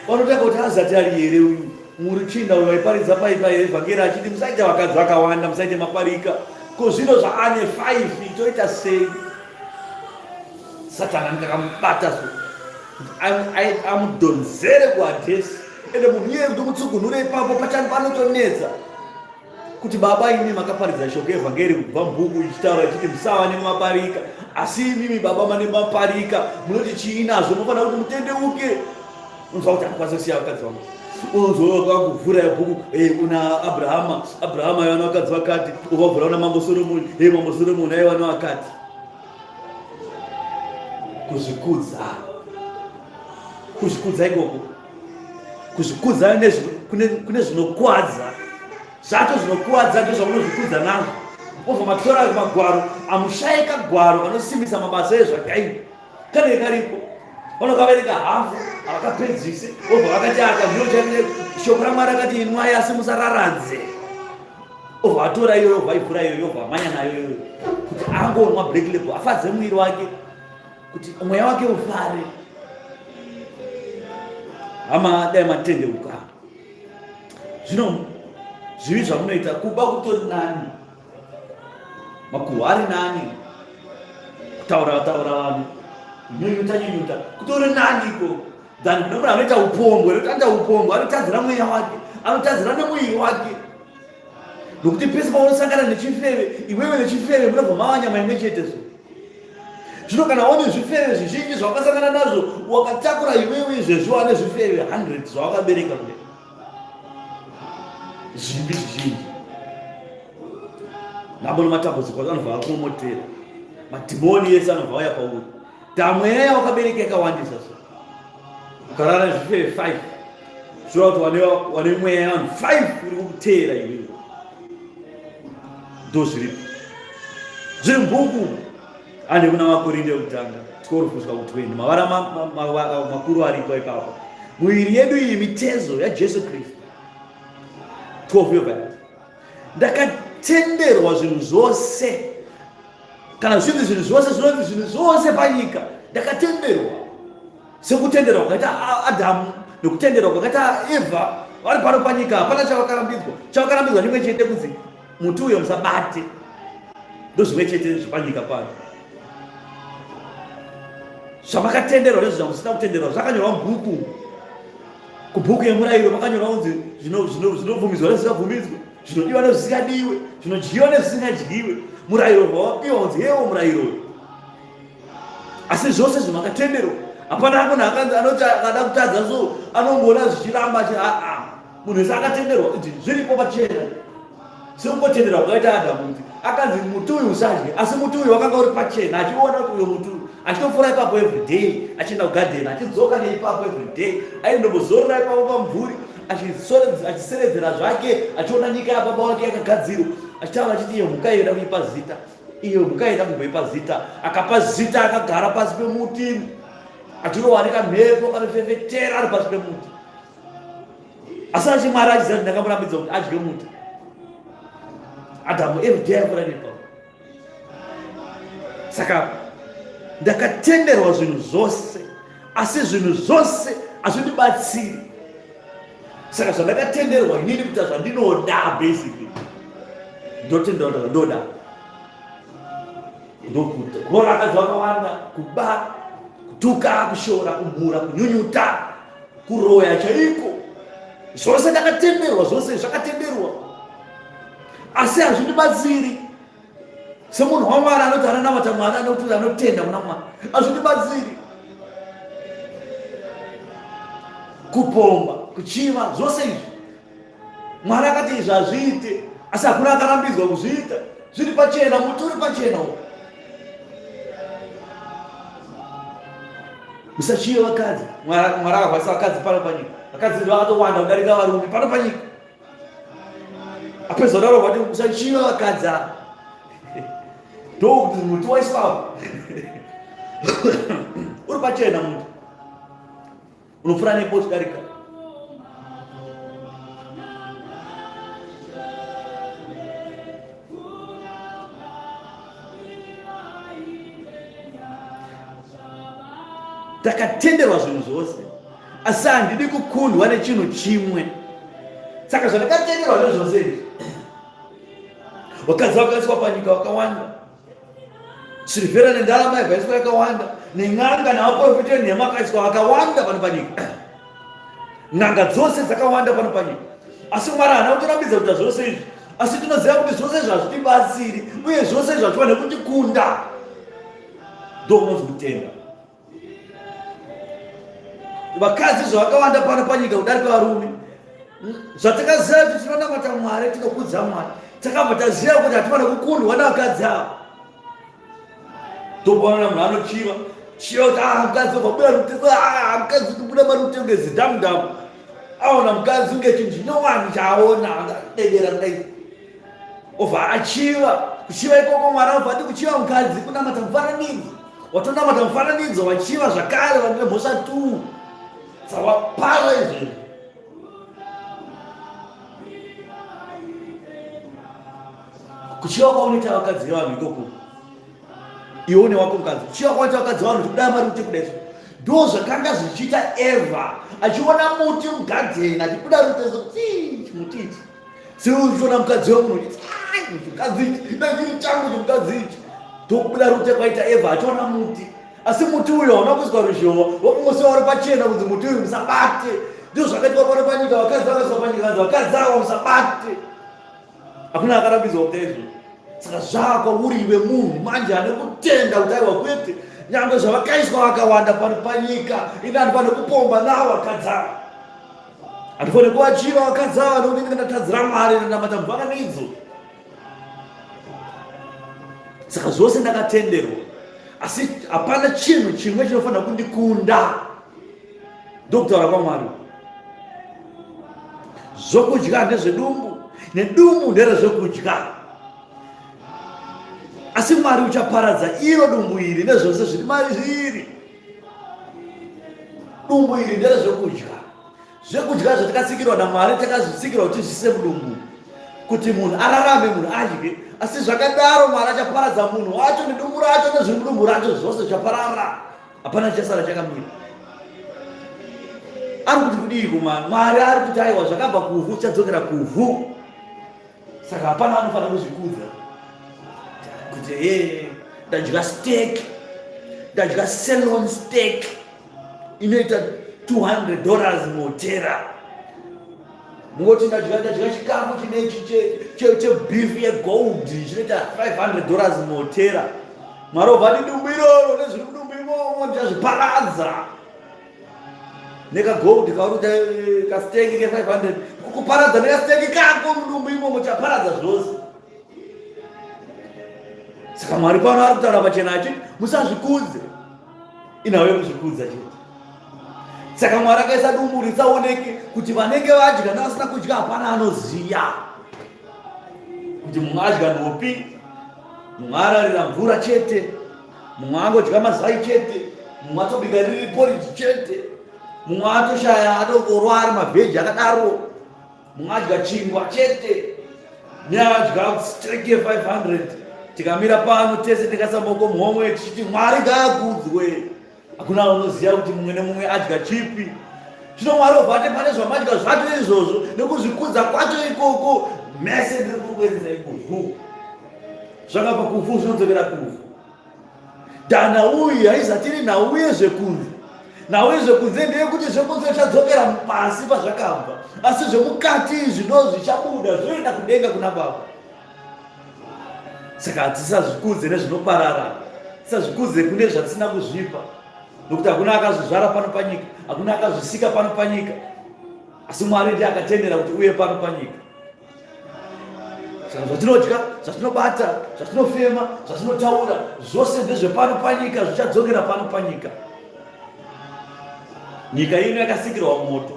Vanotanga kuti azati ari here uyu muruchinda uyu waiparidza paipa evhangeri achiti musaite vakadzi vakawanda, musaite maparika, ko zvino zvaane 5 toita sei? Satani anenge akamubata so kuti amudhonzere kuhadhesi. Ende munhu iyeye kuti mutsugunure ipapo pachani panotonetsa, kuti baba imi makaparidza shoko yevhangeri kubva mubhuku ichitaura ichiti musava nemaparika, asi imimi baba mane maparika, munoti chii nazvo? Munofanira kuti mutendeuke. Unonzwa kuti andikwanisa kusiya vakadzi vangu. Unonzwa vakuvhura bhuku kuna Abrahama, Abrahama aiva nevakadzi vakati, ukavhura kuna Mambo Soromoni, Mambo Soromoni aiva nevakati. Kuzvikudza, kuzvikudza ikoko, kuzvikudza kune zvinokwadza zvacho, zvinokwadza ndozvamunozvikudza nazvo. Obva matora magwaro, amushaika gwaro vanosimbisa mabasa ezvakaipa kanenge karipo, vanokaverenga hafu, havakapedzise, obva vakati aka ndiro shoko raMwari akati inwai asi musararadze. Obva atora iyoyo, obva aivhura iyoyo, obva amanya nayo iyoyo kuti angonwa black label afadze muviri wake, kuti mweya wake ufare. Hama, dai matendeuka. Zvino zvivi zvamunoita, kuba kutori nani, makuhwa ari nani, kutaura taura vanhu, kunyunyuta nyunyuta kutori nani ikoko than kune munhu anoita upombwe. Nokuti anoita upombwe anotadzira mweya wake, anotadzira nemuviri wake, nokuti pese paunosangana nechifeve, iwewe nechifeve munobva mava nyama imwe chete. So Zvino kana une zvifeve zvizhinji zvawakasangana nazvo, wakatakura iwewe izvezvi wane zvifeve 100 zvawakabereka kudai, zvivi zvizhinji, nhamo nematambudziko anobva akumomotera, madhimoni ese anobva auya pauri. Damweya yawakabereka yakawandisa, so ukarara zvifeve 5 zvoreva kuti wane mweya yavanhu 5 uri kukuteera iwewe. Ndo zviripo, zviri mubhuku ane kuna Vakorinde yekutanga 12 kusvika ku20, mavara makuru aripo ipapo. Muviri yedu iyi mitezo yaJesu Kristu. 12 yobva ndakatenderwa zvinhu zvose, kana zvinzi zvinhu zvose, zvinonzi zvinhu zvose panyika ndakatenderwa, sekutenderwa kwakaita Adhamu nekutenderwa kwakaita Evha vari pano panyika. Hapana chavakarambidzwa. Chavakarambidzwa chimwe chete, kunzi muti uyo musabate. Ndozvimwe chete zvepanyika pano. Zvamakatenderwa nezvamusina kutenderwa zvakanyorwa mubhuku, kubhuku yemurayiro makanyorwa kunzi zvinobvumidzwa nezvisingabvumidzwe, zvinodiwa nezvisingadiwe, zvinodyiwa nezvisingadyiwe. Murayiro wawapiwa kunzi hewo murayiro, asi zvose zvamakatenderwa hapana munhu akanzi anoti akada kutadza, so anongoona zvichiramba achi aa. Munhu wese akatenderwa kuti zviripo pachena, sekungotenderwa kwakaita Adhamu kuti akanzi muti uyu usadye, asi muti uyu wakanga uri pachena, achiona kuti uyo muti uyu, achitopfuura ipapo every day achienda kugadheni, achidzoka neipapo every day, aindombozorora ipapo pamumvuri, achiseredzera zvake, achiona nyika yababa wake yakagadzirwa, achitaura achiti, iyo mhuka iyo ida kuipa zita, iyo mhuka ida kumboipa zita. Akapa zita, akagara pasi pemuti, achirohwa nekamhepo kanofefetera ari pasi pemuti, asi achi Mwari achiziva kuti ndakamurambidza kuti adye muti. Adhamu everyday aifura nepapo. Saka ndakatenderwa zvinhu zvose, asi zvinhu zvose hazvindibatsiri. Saka zvandakatenderwa inini kuita zvandinoda, basically ndotenderwa kuita zvandoda, ndokuta kuroora vakadzi vakawanda, kuba, kutuka, kushora, kumhura, kunyunyuta, kuroya chaiko. Zvose ndakatenderwa, zvose zvakatenderwa, asi hazvindibatsiri. Semunhu waMwari anoti anonamata Mwari, anoti anotenda kuna Mwari, hazvindibatsiri. Kupomba, kuchiva, zvose izvi Mwari akati izvi hazviite, asi hakuna akarambidzwa kuzviita. Zviri pachena, muti uri pachena uyu. Musachive vakadzi. Mwari akavharisa vakadzi pano panyika. Vakadzi vakatowanda kudarika varume pano panyika. Apedza kudaro vati musachive vakadzi ava, ndokuti muti waiswapo uri pachena, muti unopfuura nepo uchidarika. Takatenderwa zvinhu zvose, asi handidi kukundwa nechinhu chimwe. Saka zvandakatenderwa nezvose izvi, vakadzi vakaiswa panyika vakawanda, sirivhera nendarama yakaiswa yakawanda, nen'anga navaprofita enhema akaiswa vakawanda pano panyika. N'anga dzose dzakawanda pano panyika, asi Mwari haana kutirambidza kuita zvose izvi. Asi tinoziva kuti zvose izvi hazvitibatsiri, uye zvose izvi hazvifaniri kutikunda. Ndokunonzi kutenda. Vakadzi zvavakawanda pano panyika kudarika varume, zvatakaziva kuti tinonamata Mwari, tinokudza Mwari, takabva taziva kuti hatifanira kukundwa navakadzi ava. Ndokuona munhu anochiva chiva kuti ah, mukadzi obva buda ruteko, ah, mukadzi kubuda maruteko ngezidhamu dhamu, aona mukadzi unge chinhu chinyowani chaaona, angadedera kudai, obva achiva. Kuchiva ikoko, Mwari obva ati kuchiva mukadzi kunamata mufananidzo. Watonamata mufananidzo, wachiva zvakare, vane mhosva tu dzawapara izvezvi. Kuchiva kwaunoita vakadzi vevanhu ikoko, iwe une wako mukadzi, kuchiva kwaunoita vakadzi vevanhu kuti kudai mari ute kudai, ndo zvakanga zvichiita Eva achiona muti mugadheni, achibuda rute, chimuti ichi. Seuchiona mukadzi wemunhu uchiti mukadzi ichi, dai chiri changu chimukadzi ichi. Ndokubuda rute kwaita Eva achiona muti, asi muti uyu hauna kuiswa ruzhowa, wakungosiwa uri pachena kunzi muti uyu musabate. Ndizvo zvakaitwa pano panyika, vakadzi vakaiswa panyika, vanzi vakadzi ava musabate. Hakuna akarambidzwa kuita izvozvo. Saka zvakwa uri iwe munhu manje ane kutenda kuti aiwa kwete, Nyangwe zvavakaiswa vakawanda pano panyika, ini handifanire kupomba navo vakadzi ava. Handifanire kuvachiva vakadzi ava nokuti ndinenge ndatadzira Mwari ndinamata mufananidzo. Saka zvose ndakatenderwa, asi hapana chinhu chimwe chinofanira kundikunda. Ndokutaura kwaMwari. Zvokudya ndezvedumbu, nedumbu nderezvekudya. Asi Mwari uchaparadza iro dumbu iri nezvose zviri mariri. Dumbu iri nderezvekudya. Zvekudya zvatakasikirwa naMwari takazvisikirwa kuti zvise mudumbu kuti munhu ararame, munhu adye. Asi zvakadaro Mwari achaparadza munhu wacho nedumbu racho nezviri mudumbu racho zvose zvichaparara. Hapana chichasara chakamira. Ari kuti kudiiko Mwari? Mwari ari kuti aiwa zvakabva kuvhu zvichadzokera kuvhu. Saka hapana anofanira kuzvikudza kuti he ndadya steak, ndadya salon steak inoita 200 dollars muhotera. Mungoti ndadya ndadya chikafu chinechi chebeef yegold chinoita 500 dollars muhotera. Mwari obva ati dumbu iroro nezviri mudumbu imomo ndichazviparadza. Nekagold kauri kuita eh, kasteki ke 500 kukuparadza nekasteki kako mudumbu imomo chaparadza zvose. Saka Mwari pano ari kutaura pachena achiti musazvikudze. Inhau yekuzvikudza chete. Saka Mwari akaisa dumbu risaoneke kuti vanenge vadya nevasina kudya hapana anoziya. Kuti mumwe adya nhopi, mumwe ararira mvura chete, mumwe angodya mazai chete, mumwe atobika riri porridge chete, mumwe atoshaya atongorwa ari mavheji akadaro, mumwe adya chingwa chete, neadya steak ye 500. Tikamira pano tese tikaisa maoko muhomwe tichiti Mwari ngaakudzwe. Hakuna unoziva kuti mumwe nemumwe adya chipi. Zvino Mwari obva ati pane zvamadya zvacho izvozvo nekuzvikudza kwacho ikoko mese ndiri kukuenzesai kuvhu. Zvakabva kuvhu zvinodzokera kuvhu. Dana uyu haizati iri nhau yezvekunze. Nhau yezvekunze ndeyekuti zvekunze zvichadzokera pasi pazvakabva, asi zvemukati izvi ndo zvichabuda zvoenda kudenga kuna Baba. Saka hatisazvikudze nezvinoparara, tisazvikudze kune zvatisina kuzvipa, nokuti hakuna akazvizvara pano panyika, hakuna akazvisika pano panyika, asi Mwari ndiye akatendera kuti uye pano panyika. Saka zvatinodya, zvatinobata, zvatinofema, zvatinotaura, zvose ndezvepano panyika, zvichadzokera pano panyika. Nyika ino yakasikirwa moto.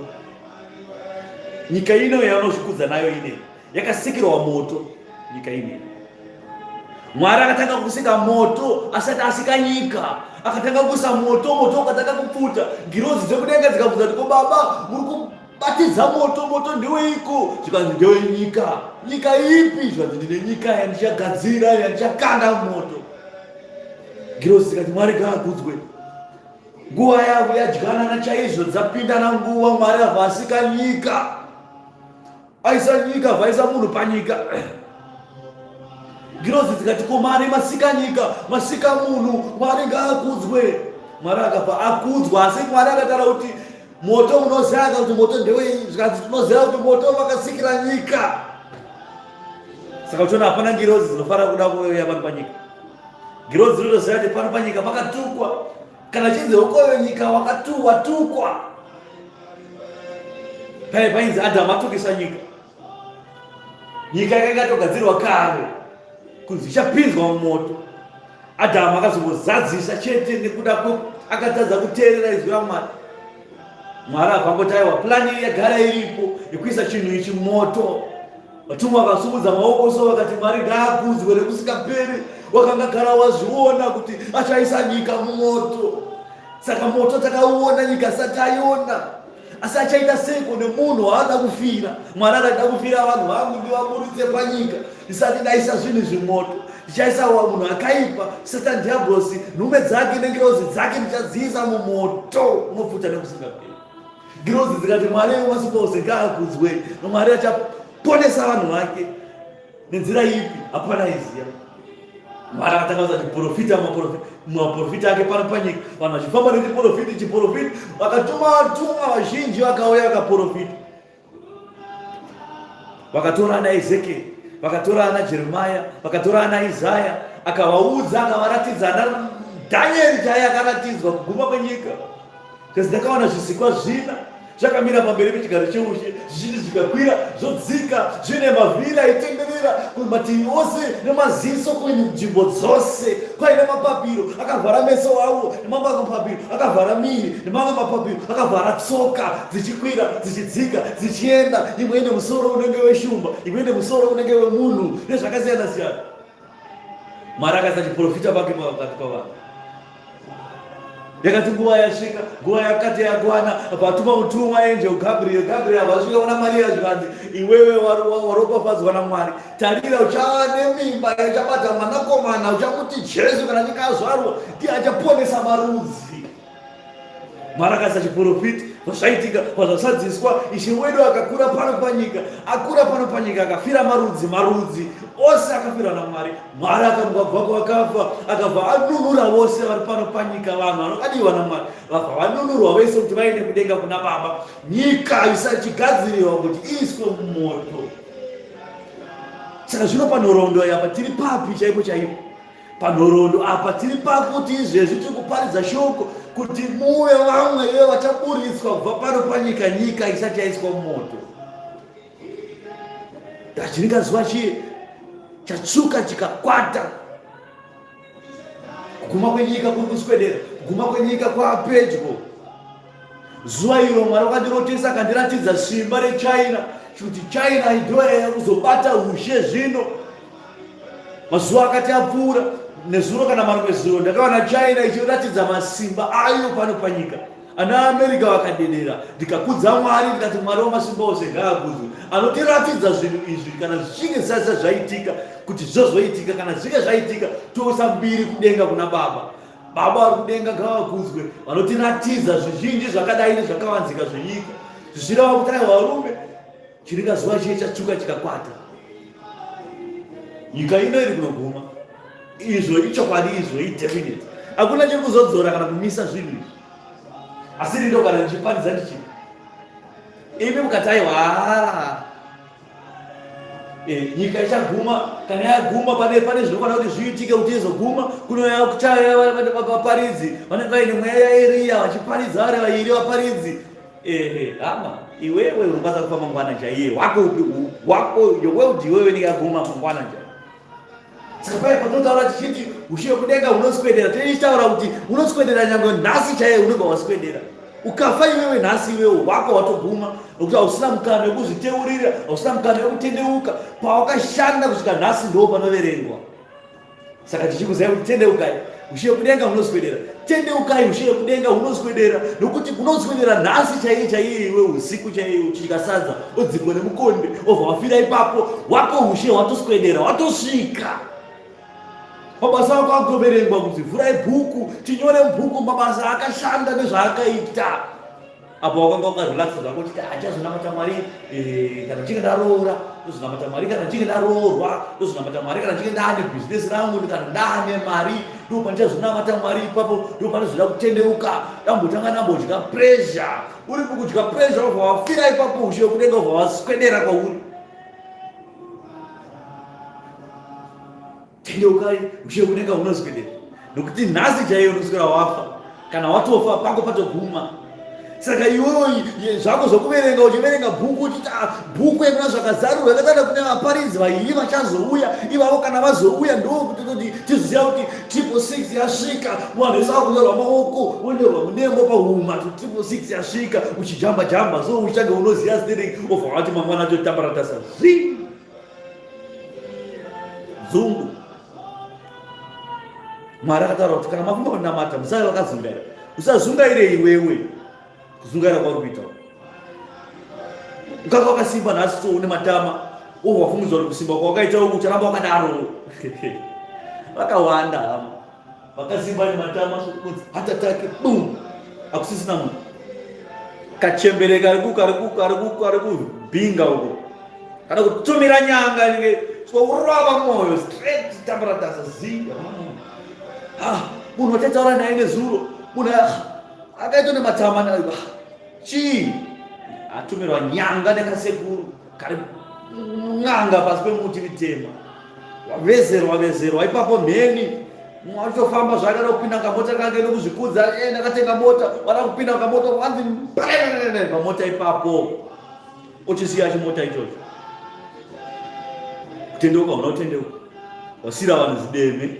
Nyika ino yaunozvikudza nayo ine yakasikirwa moto. Nyika ino Mwari akatanga kusika moto asati asika nyika. Akatanga kuisa moto, moto ukatanga kupfuta. Ngirozi dzekudenga dzikabvunza kuti ko baba muri kubatidza moto, moto ndeweiko? Zvikanzi ndewenyika. Nyika ipi? Zvikanzi ndine nyika yandichagadzira yandichakanda moto. Ngirozi dzikati Mwari ngaakudzwe. Nguva yavo yadyanana chaizvo, dzapindana nguva. Mwari abva asika nyika. Aisa nyika, vaisa munhu panyika. Ngirozi dzikati ko Mwari masika nyika, masika munhu, Mwari ngaakudzwe. Mwari akabva akudzwa, asi Mwari akataura kuti moto munoziva kuti moto ndewei, zvikanzi tinoziva kuti moto vakasikira nyika. Saka uchiona hapana ngirozi dzinofanira kuda kuuya pano panyika. Ngirozi dzinotoziva kuti pano panyika pakatukwa. Kana chinzi hokoyo nyika watukwa. Paye painzi Adamu atukisa nyika. Nyika yakanga yatogadzirwa kare kunzi ichapinzwa mumoto. Adamu akazongozadzisa chete nekuda akatadza kuteerera izwi raMwari. Mwari akangoti aiwa plani iyi yagara iripo yekuisa chinhu ichi mumoto. Vatumwa vakasumudza maoko so vakati Mwari ngaakudzwe nekusingaperi. Wakanga gara wazviona kuti achaisa nyika mumoto. Saka moto takauona nyika isati taiona. Asi achaita seiko nemunhu waada kufira? Mwari akati kufira vanhu vangu ndivaburitse panyika ndisati ndaisa zvinhu izvi moto. Ndichaisa munhu akaipa Satan Diablosi, nhume dzake nengirozi dzake ndichadziisa mumoto unopfuta nekusingaperi. Ngirozi dzikati Mwari wemasimba ose ngaakudzwe, Mwari achaponesa vanhu vake nenzira ipi? Hapana aiziva. Mwari akatanga kuisa chiprofita mumaprofita ake pano panyika, vanhu vachifamba nechiprofiti chiprofiti, vakatuma vatumwa vazhinji vakauya vakaprofita, vakatora ana Ezekiel, vakatora ana Jeremiah, vakatora ana Isaya, akavaudza akavaratidza ana Dhanieri chaiye akaratidzwa kuguma kwenyika. Kasi ndakaona zvisikwa zvina zvakamira pamberi pechigaro cheushe zvichiti zvikakwira zvodzika zvine mavhiri aitenderera kumativi ose nemaziso kunzvimbo dzose kwaine mapapiro akavhara meso avo nemamwe mapapiro akavhara miri nemamwe mapapiro akavhara tsoka dzichikwira dzichidzika dzichienda imwe ine musoro unenge weshumba imwe ine musoro unenge wemunhu nezvakasiyana siyana Mwari akaisa chiprofita pake pakati pavanhu. Yakati nguva yasvika, nguva yakati yakwana, vatuma mutumwa angel Gabriel. Gabriel vasvika kuna Maria zvikanzi, iwewe waropafadzwa naMwari, tarira uchava nemimba uchabata mwanakomana, uchamuti Jesu kana nyika azvarwa, ndiye achaponesa marudzi. Mwari akaisa chiprofita zvaitika pazvasadziswa ishe wedu akakura pano panyika akura pano panyika akafira marudzi marudzi ose akafirwa namwari mwari akamuka kubva kwavakafa akabva anunura vose vari pano panyika vanhu vanokadiwa namwari vabva vanunurwa vese kuti vaende kudenga kuna baba nyika isachigadzirirwa kuti iiswe mumoto saka zvino panhoroondo yapa tiri papi chaipo chaipo Panhoroondo apa tiri pakuti izvezvi tiri kuparidza shoko kuti muve vamwe ve vachaburitswa kubva pano panyika nyika isati yaiswa mumoto. Ndachiringa zuva chiye chatsvuka chikakwata. Kuguma kwenyika kuri kuswedera, kuguma kwenyika kwapedyo. Zuva iro Mwari wakandirotesa akandiratidza simba reChina kuti China ndiyo kuzobata ushe zvino. Mazuva akati apfuura nezuro kana marimwe zuro ndakaona China ichiratidza masimba ayo pano panyika. Ana America vakadedera ndikakudza Mwari ndikati Mwari wamasimba ose ngaakudzwe anotiratidza zvinhu izvi kana zvichinge zvisati zvaitika kuti zvozoitika kana zvichinge zvaitika toisa mbiri kudenga kuna Baba. Baba vari kudenga ngavakudzwe vanotiratidza zvizhinji zvakadai nezvakavanzika zvenyika zvichireva kuti aiwa varume chiringa zuva chiye chatsvuka chikakwata nyika ino iri kunoguma izvo ichokwadi izvo idefinite hakuna chiri kuzodzora kana kumisa zvinhu izvi asi rindo kana ndichiparidza ndichii imi mukati aiwa Eh, nyika ichaguma kana yaguma pane pane zvinofanira kuti zviitike kuti izoguma kunouya kuchaya vaparidzi vanenge vaine mweya yaeriya vachiparidza vari vairi vaparidzi ehe hama iwewe unokwanisa kufa mangwana chaiye wako upi wako your world iwewe inenge yaguma mangwana chaiye Saka paya patinotaura tichiti ushe wekudenga hunoswedera, tichitaura kuti unoswedera nyangwe nhasi chaiye unenge waswedera. Ukafa iwewe nhasi iwewe wako watoguma nokuti hausina mukana wekuzviteurira, hausina mukana wekutendeuka. Pawakashanda kusvika nhasi ndo panoverengwa. Saka tichikuzai kuti tendeukai, ushe wekudenga hunoswedera. Tendeukai, ushe wekudenga hunoswedera nokuti kunoswedera nhasi chaiye chaiye iwe usiku chaiye uchidya sadza odzingwa nemukonde obva wafira ipapo wako ushe hwatoswedera watosvika mabasa ako agoverengwa kunzi vhurai bhuku tinyore mubhuku mabasa akashanda nezvaakaita apo wakanga wakarelaxa zvako uchiti achazonamata mwari eh, kana ndichinge ndaroora ndozonamata mwari kana ndichinge ndaroorwa ndozonamata mwari kana ndichinge ndaane bhizinesi rangu kana ndaane mari ndo pandichazonamata mwari ipapo ndo panozoda kutendeuka ndambotanga ndambodya pressure uri mukudya pressure wobva wafira ipapo ushe wekudenga wobva waswedera kwauri tendeukai ushe wekudenga hunoswedera nokuti nhasi chaiyo unoswera wafa kana watofa pako patoguma saka iwewe zvako zvokuverenga uchiverenga bhuku uchiti ah, bhuku yekuna zvakazarurwa yakatanda kune vaparidzi vairi vachazouya ivavo kana vazouya ndokutoti tizoziva kuti 666 yasvika vanhu vese vakunyorwa maoko wonyorwa munembo pahuma to 666 yasvika uchijamba jamba so uchange unoziva stereki obva wati mangwana totambaratasa zvi dzungu mwari akataura kuti kana mafunga kunamata musave vakazungaira usazungaire iwewe kuzungaira kwauri kuita ukanga wakasimba nhasi so une matama oh wafungidzwa kuti kusimba kwawakaita uku ucharamba wakadaro vakawanda hama vakasimba nematama sokunzi heart attack boom akusisina munhu kachembere kari ku kari ku kari ku kari kubhinga uko kana kutumira nyanga inenge urova mwoyo straight tambaratasa zi ah munhu wataitaura naye nezuro munhu akaitwa nematama chii atumirwa nyanga nekasekuru kari n'anga pasi pemuti mitema wavezerwa vezerwa ipapo mheni Mumwe achitofamba zvake ada kupinda kamota kange nokuzvikudza, eh, ndakatenga mota, wada kupinda kamota wanzi pamota ipapo. Ochisiya chimota ichocho. Kutendeuka una kutendeuka. Wasira vanhu zideme.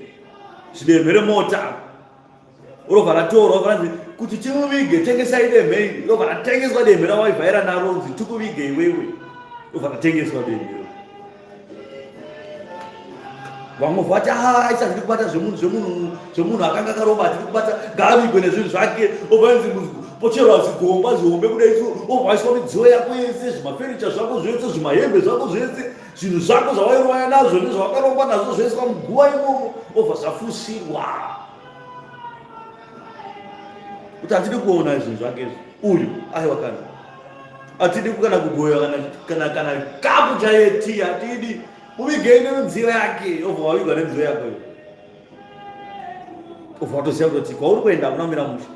Zideme remota. Robva ratorwa vanzi kuti timuvige tengesai demhe iri. Robva ratengeswa demhe rawaivhaira naro nzi tikuvige iwewe. Robva ratengeswa demhe. Vamwe vati ah isa zviri kubata zvemunhu zvemunhu zvemunhu akanga akaromba atiri kubata ngaavigwe nezvinhu zvake obva nzi pocherwa zigomba zihombe kudai so obva aiswa midziyo yako yese zvimafenicha zvako zvese zvimahembe zvako zvese zvinhu zvako zvawairovaya nazvo nezvawakaromba nazvo zvoiswa muguva imomo obva zvafusirwa kuti hatidi kuona zvinhu zvake izvi uyu aiwa kana hatidi kana kugoya kana kana kana kapu chaiye tii hatidi muvigei nemidziyo yake obva wavigwa nemidziyo yako iyo obva watoziva kutoti kwauri kuenda hakuna kumira mushe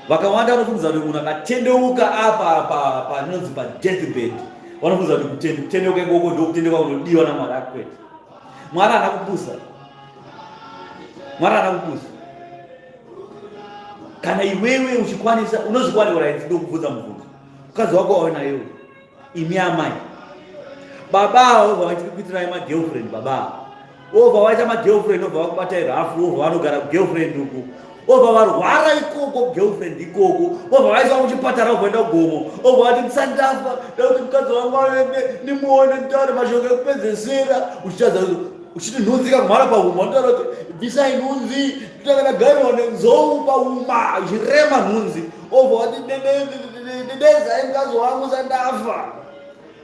vakawanda vanofungidzira kuti munhu akatendeuka apa panonzi padeathbed vanofungidzira kuti kutendeuka ikoko ndokutendeuka kunodiwa namwari akwete mwari haana kupusa mwari haana kupusa kana iwewe uchikwanisa unozvikwanira right ndokubvunza mubvunzo mukadzi wako wawe nayewo imi amai baba avo vavakuitirai magirlfriend baba avo obva vaita magirlfriend obva vakubatai rafu obva vanogara kugirlfriend uku obva varwara ikoko kugirlfriend ikoko obva vaiswa kuchipatara obva vaenda kugomo obva vati ndisandafa ndakuti mukadzi wangu aende ndimuone nditaure mashoko ekupedzesera uchitadza uchiti nhunzi ikamhara pahuma unotaura kuti bvisai nhunzi nditanga ndagaiwa nenzou pahuma ichirema nhunzi obva wati dedezai mukadzi wangu sandafa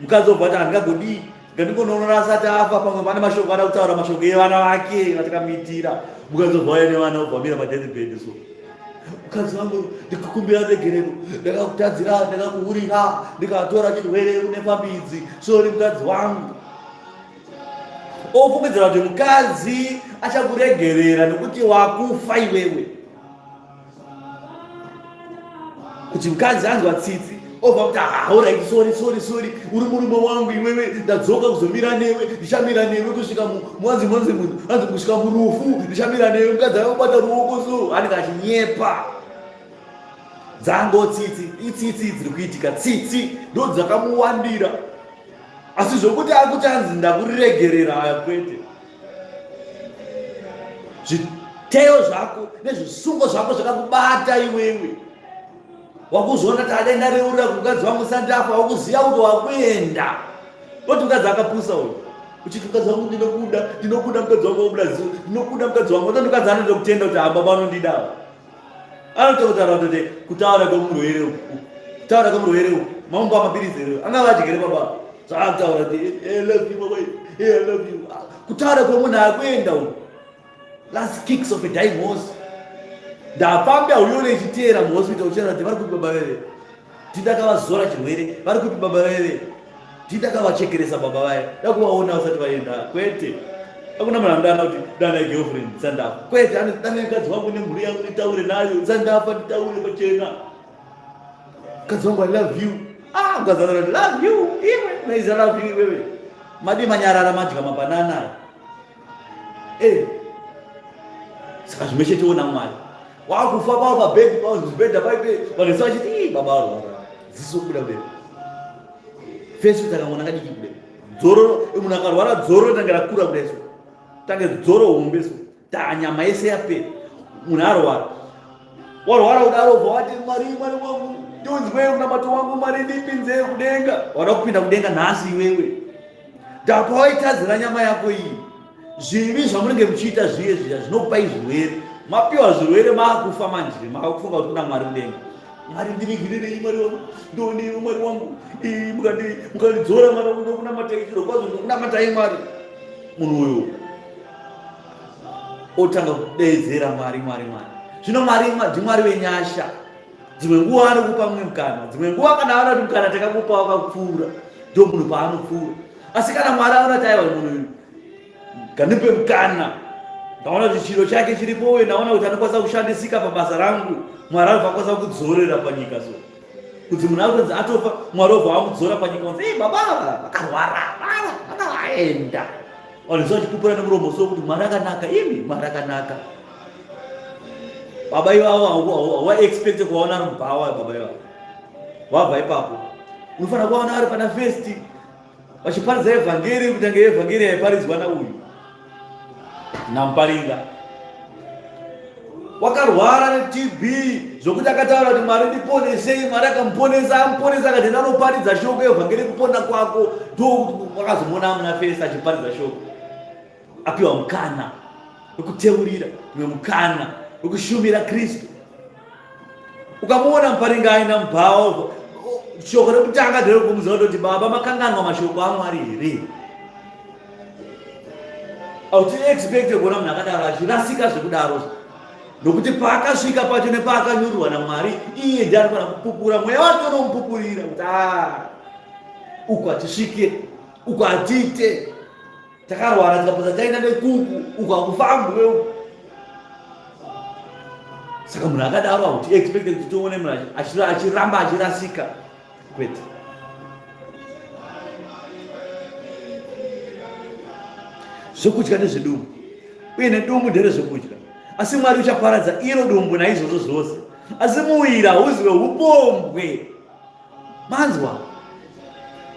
mukadzi obva ati handingagodii ngandingonoonora asati afa pamwe pane mashoko ada kutaura mashoko evana vake vatakamuitira mukadzi obva wauya nevana obva wamira padeathbed so mukadzi wangu ndikukumbira regerero ndakakutadzira ndakakuhurira ndikatora chirwere une pambidzi sori mukadzi wangu ofungidzira kuti mukadzi achakuregerera nokuti wakufa iwewe kuti mukadzi anzwa tsitsi obva kuti ah, sorry sorry sorry uri murume wangu iwewe ndadzoka kuzomira newe ndichamira newe kusvika mwanzi mwanzi munhu anzi kusvika murufu ndichamira newe mukadzi akakubata ruoko so anenge achinyepa dzango tsitsi itsitsi dziri kuitika tsitsi ndo dzakamuwandira asi zvokuti akuti anzi ndakuregerera aya kwete zviteyo zvako nezvisungo zvako zvakakubata iwewe wakuzoona kuti adai ndareurira kumukadzi wangu sandafa wakuziva kuti wakuenda oti mukadzi akapusa uyu uchiti mukadzi wangu ndinokuda ndinokuda mukadzi wangu wakubuda zivo ndinokuda mukadzi wangu oti mukadzi anoita kutenda kuti ababa anondida anototaura kutoti kutaura kwemurwere uku kutaura kwemurwere uku maumba mapiritsi here angava adyere baba zvaakutaura kuti eh, love you baba eh, love you ah, kutaura kwemunhu akuenda uku last kicks of a dying horse ndafambe auione ichiteera muhospital uchiona kuti vari kupi baba veve tindakavazora chirwere vari kupi baba veve tindakavachekeresa baba vaya dakuvaona vasati vaenda kwete akuna munhu anodana kuti dana girlfriend sandafa kwete anodana mukadzi wangu nemhuri yangu nditaure nayo sandafa nditaure pachena mukadzi wangu i love you ah mukadzi wangu love you iwe naiza love you iwewe madi manyarara madya mabanana eh saka zvimwe chete ona mwari wakufa pawo pabhedhi pawo zvibhedha paipe vanhu vese vachiti ii baba varwara ziso kubuda kudai fesi kuti akamwana kadiki kudai dzoro munhu akarwara dzoro tange rakura kudai so tange dzoro hombe so tanyama yese yapera munhu arwara warwara kudaro ubva wati mwari mwari wangu ndiunzwei munamato wangu mwari ndipinzei kudenga wada kupinda kudenga nhasi iwewe ndapawaitadzira nyama yako iyi zvivi zvamunenge muchiita zviye zviya zvinokupai zvirwere mapiwa zvirwere maakufa manje maakufunga kuti kuna mwari mudenga mwari ndiregererei mwari wangu ndioneiwo mwari wangu mukandidzora mwari wangu ndokunamatai chiro kwazvo ndokunamatai mwari munhu uyu otanga kudeedzera mwari mwari mwari zvino mwari ndimwari wenyasha dzimwe nguva anokupa mumwe mukana dzimwe nguva kana aona kuti mukana takakupa wakapfuura ndo munhu paanopfuura asi kana mwari aona kuti aiwa munhu uyu ngandipe mukana ndaona kuti chiro chake chiripo uye ndaona kuti anokwanisa kushandisika pabasa rangu mwari anobva akwanisa kudzorera panyika so kuti munhu akutonzi atofa mwari obva amudzora panyika onzi ei baba ava vakarwara vava vakavaenda Vanhu vese vachipupura nemuromo so kuti Mwari akanaka, imi Mwari akanaka. Baba ivavo hauvaexpecte kuvaona ari mubhawa baba ivavo. Wabva ipapo. Unofanira kuvaona ari pana first vachiparidza evhangeri kutange evhangeri yaiparidzwa nauyu namuparinga wakarwara netb zvokuti akataura kuti mwari ndiponesei mwari akamuponesa amuponesa akati ndanoparidza shoko evhangeri kupona kwako ndokuti wakazomuona amuna fesi achiparidza shoko apiwa mukana wekuteurira mumwe mukana wekushumira kristu ukamuona muparinga aina mubhawa shoko rekutanga nderekumuziva kutoti baba makanganwa mashoko amwari here auti expect kuona munhu akadaro achirasika zvekudaro nokuti paakasvika pacho nepaakanyurwa namwari iye ndiye anofanira kupupura mweya wake unomupupurira kuti a ah, uku hatisvike uku hatiite takarwara tikapotsa taenda nekuku uku hakufambwe uku saka munhu akadaro hauti expected kuti tione munhu achiramba achirasika kwete zvokudya ndezvedumbu uye nedumbu nderezvokudya asi mwari uchaparadza iro dumbu naizvozvo zvose asi muviri hauzi weupombwe Manzwa,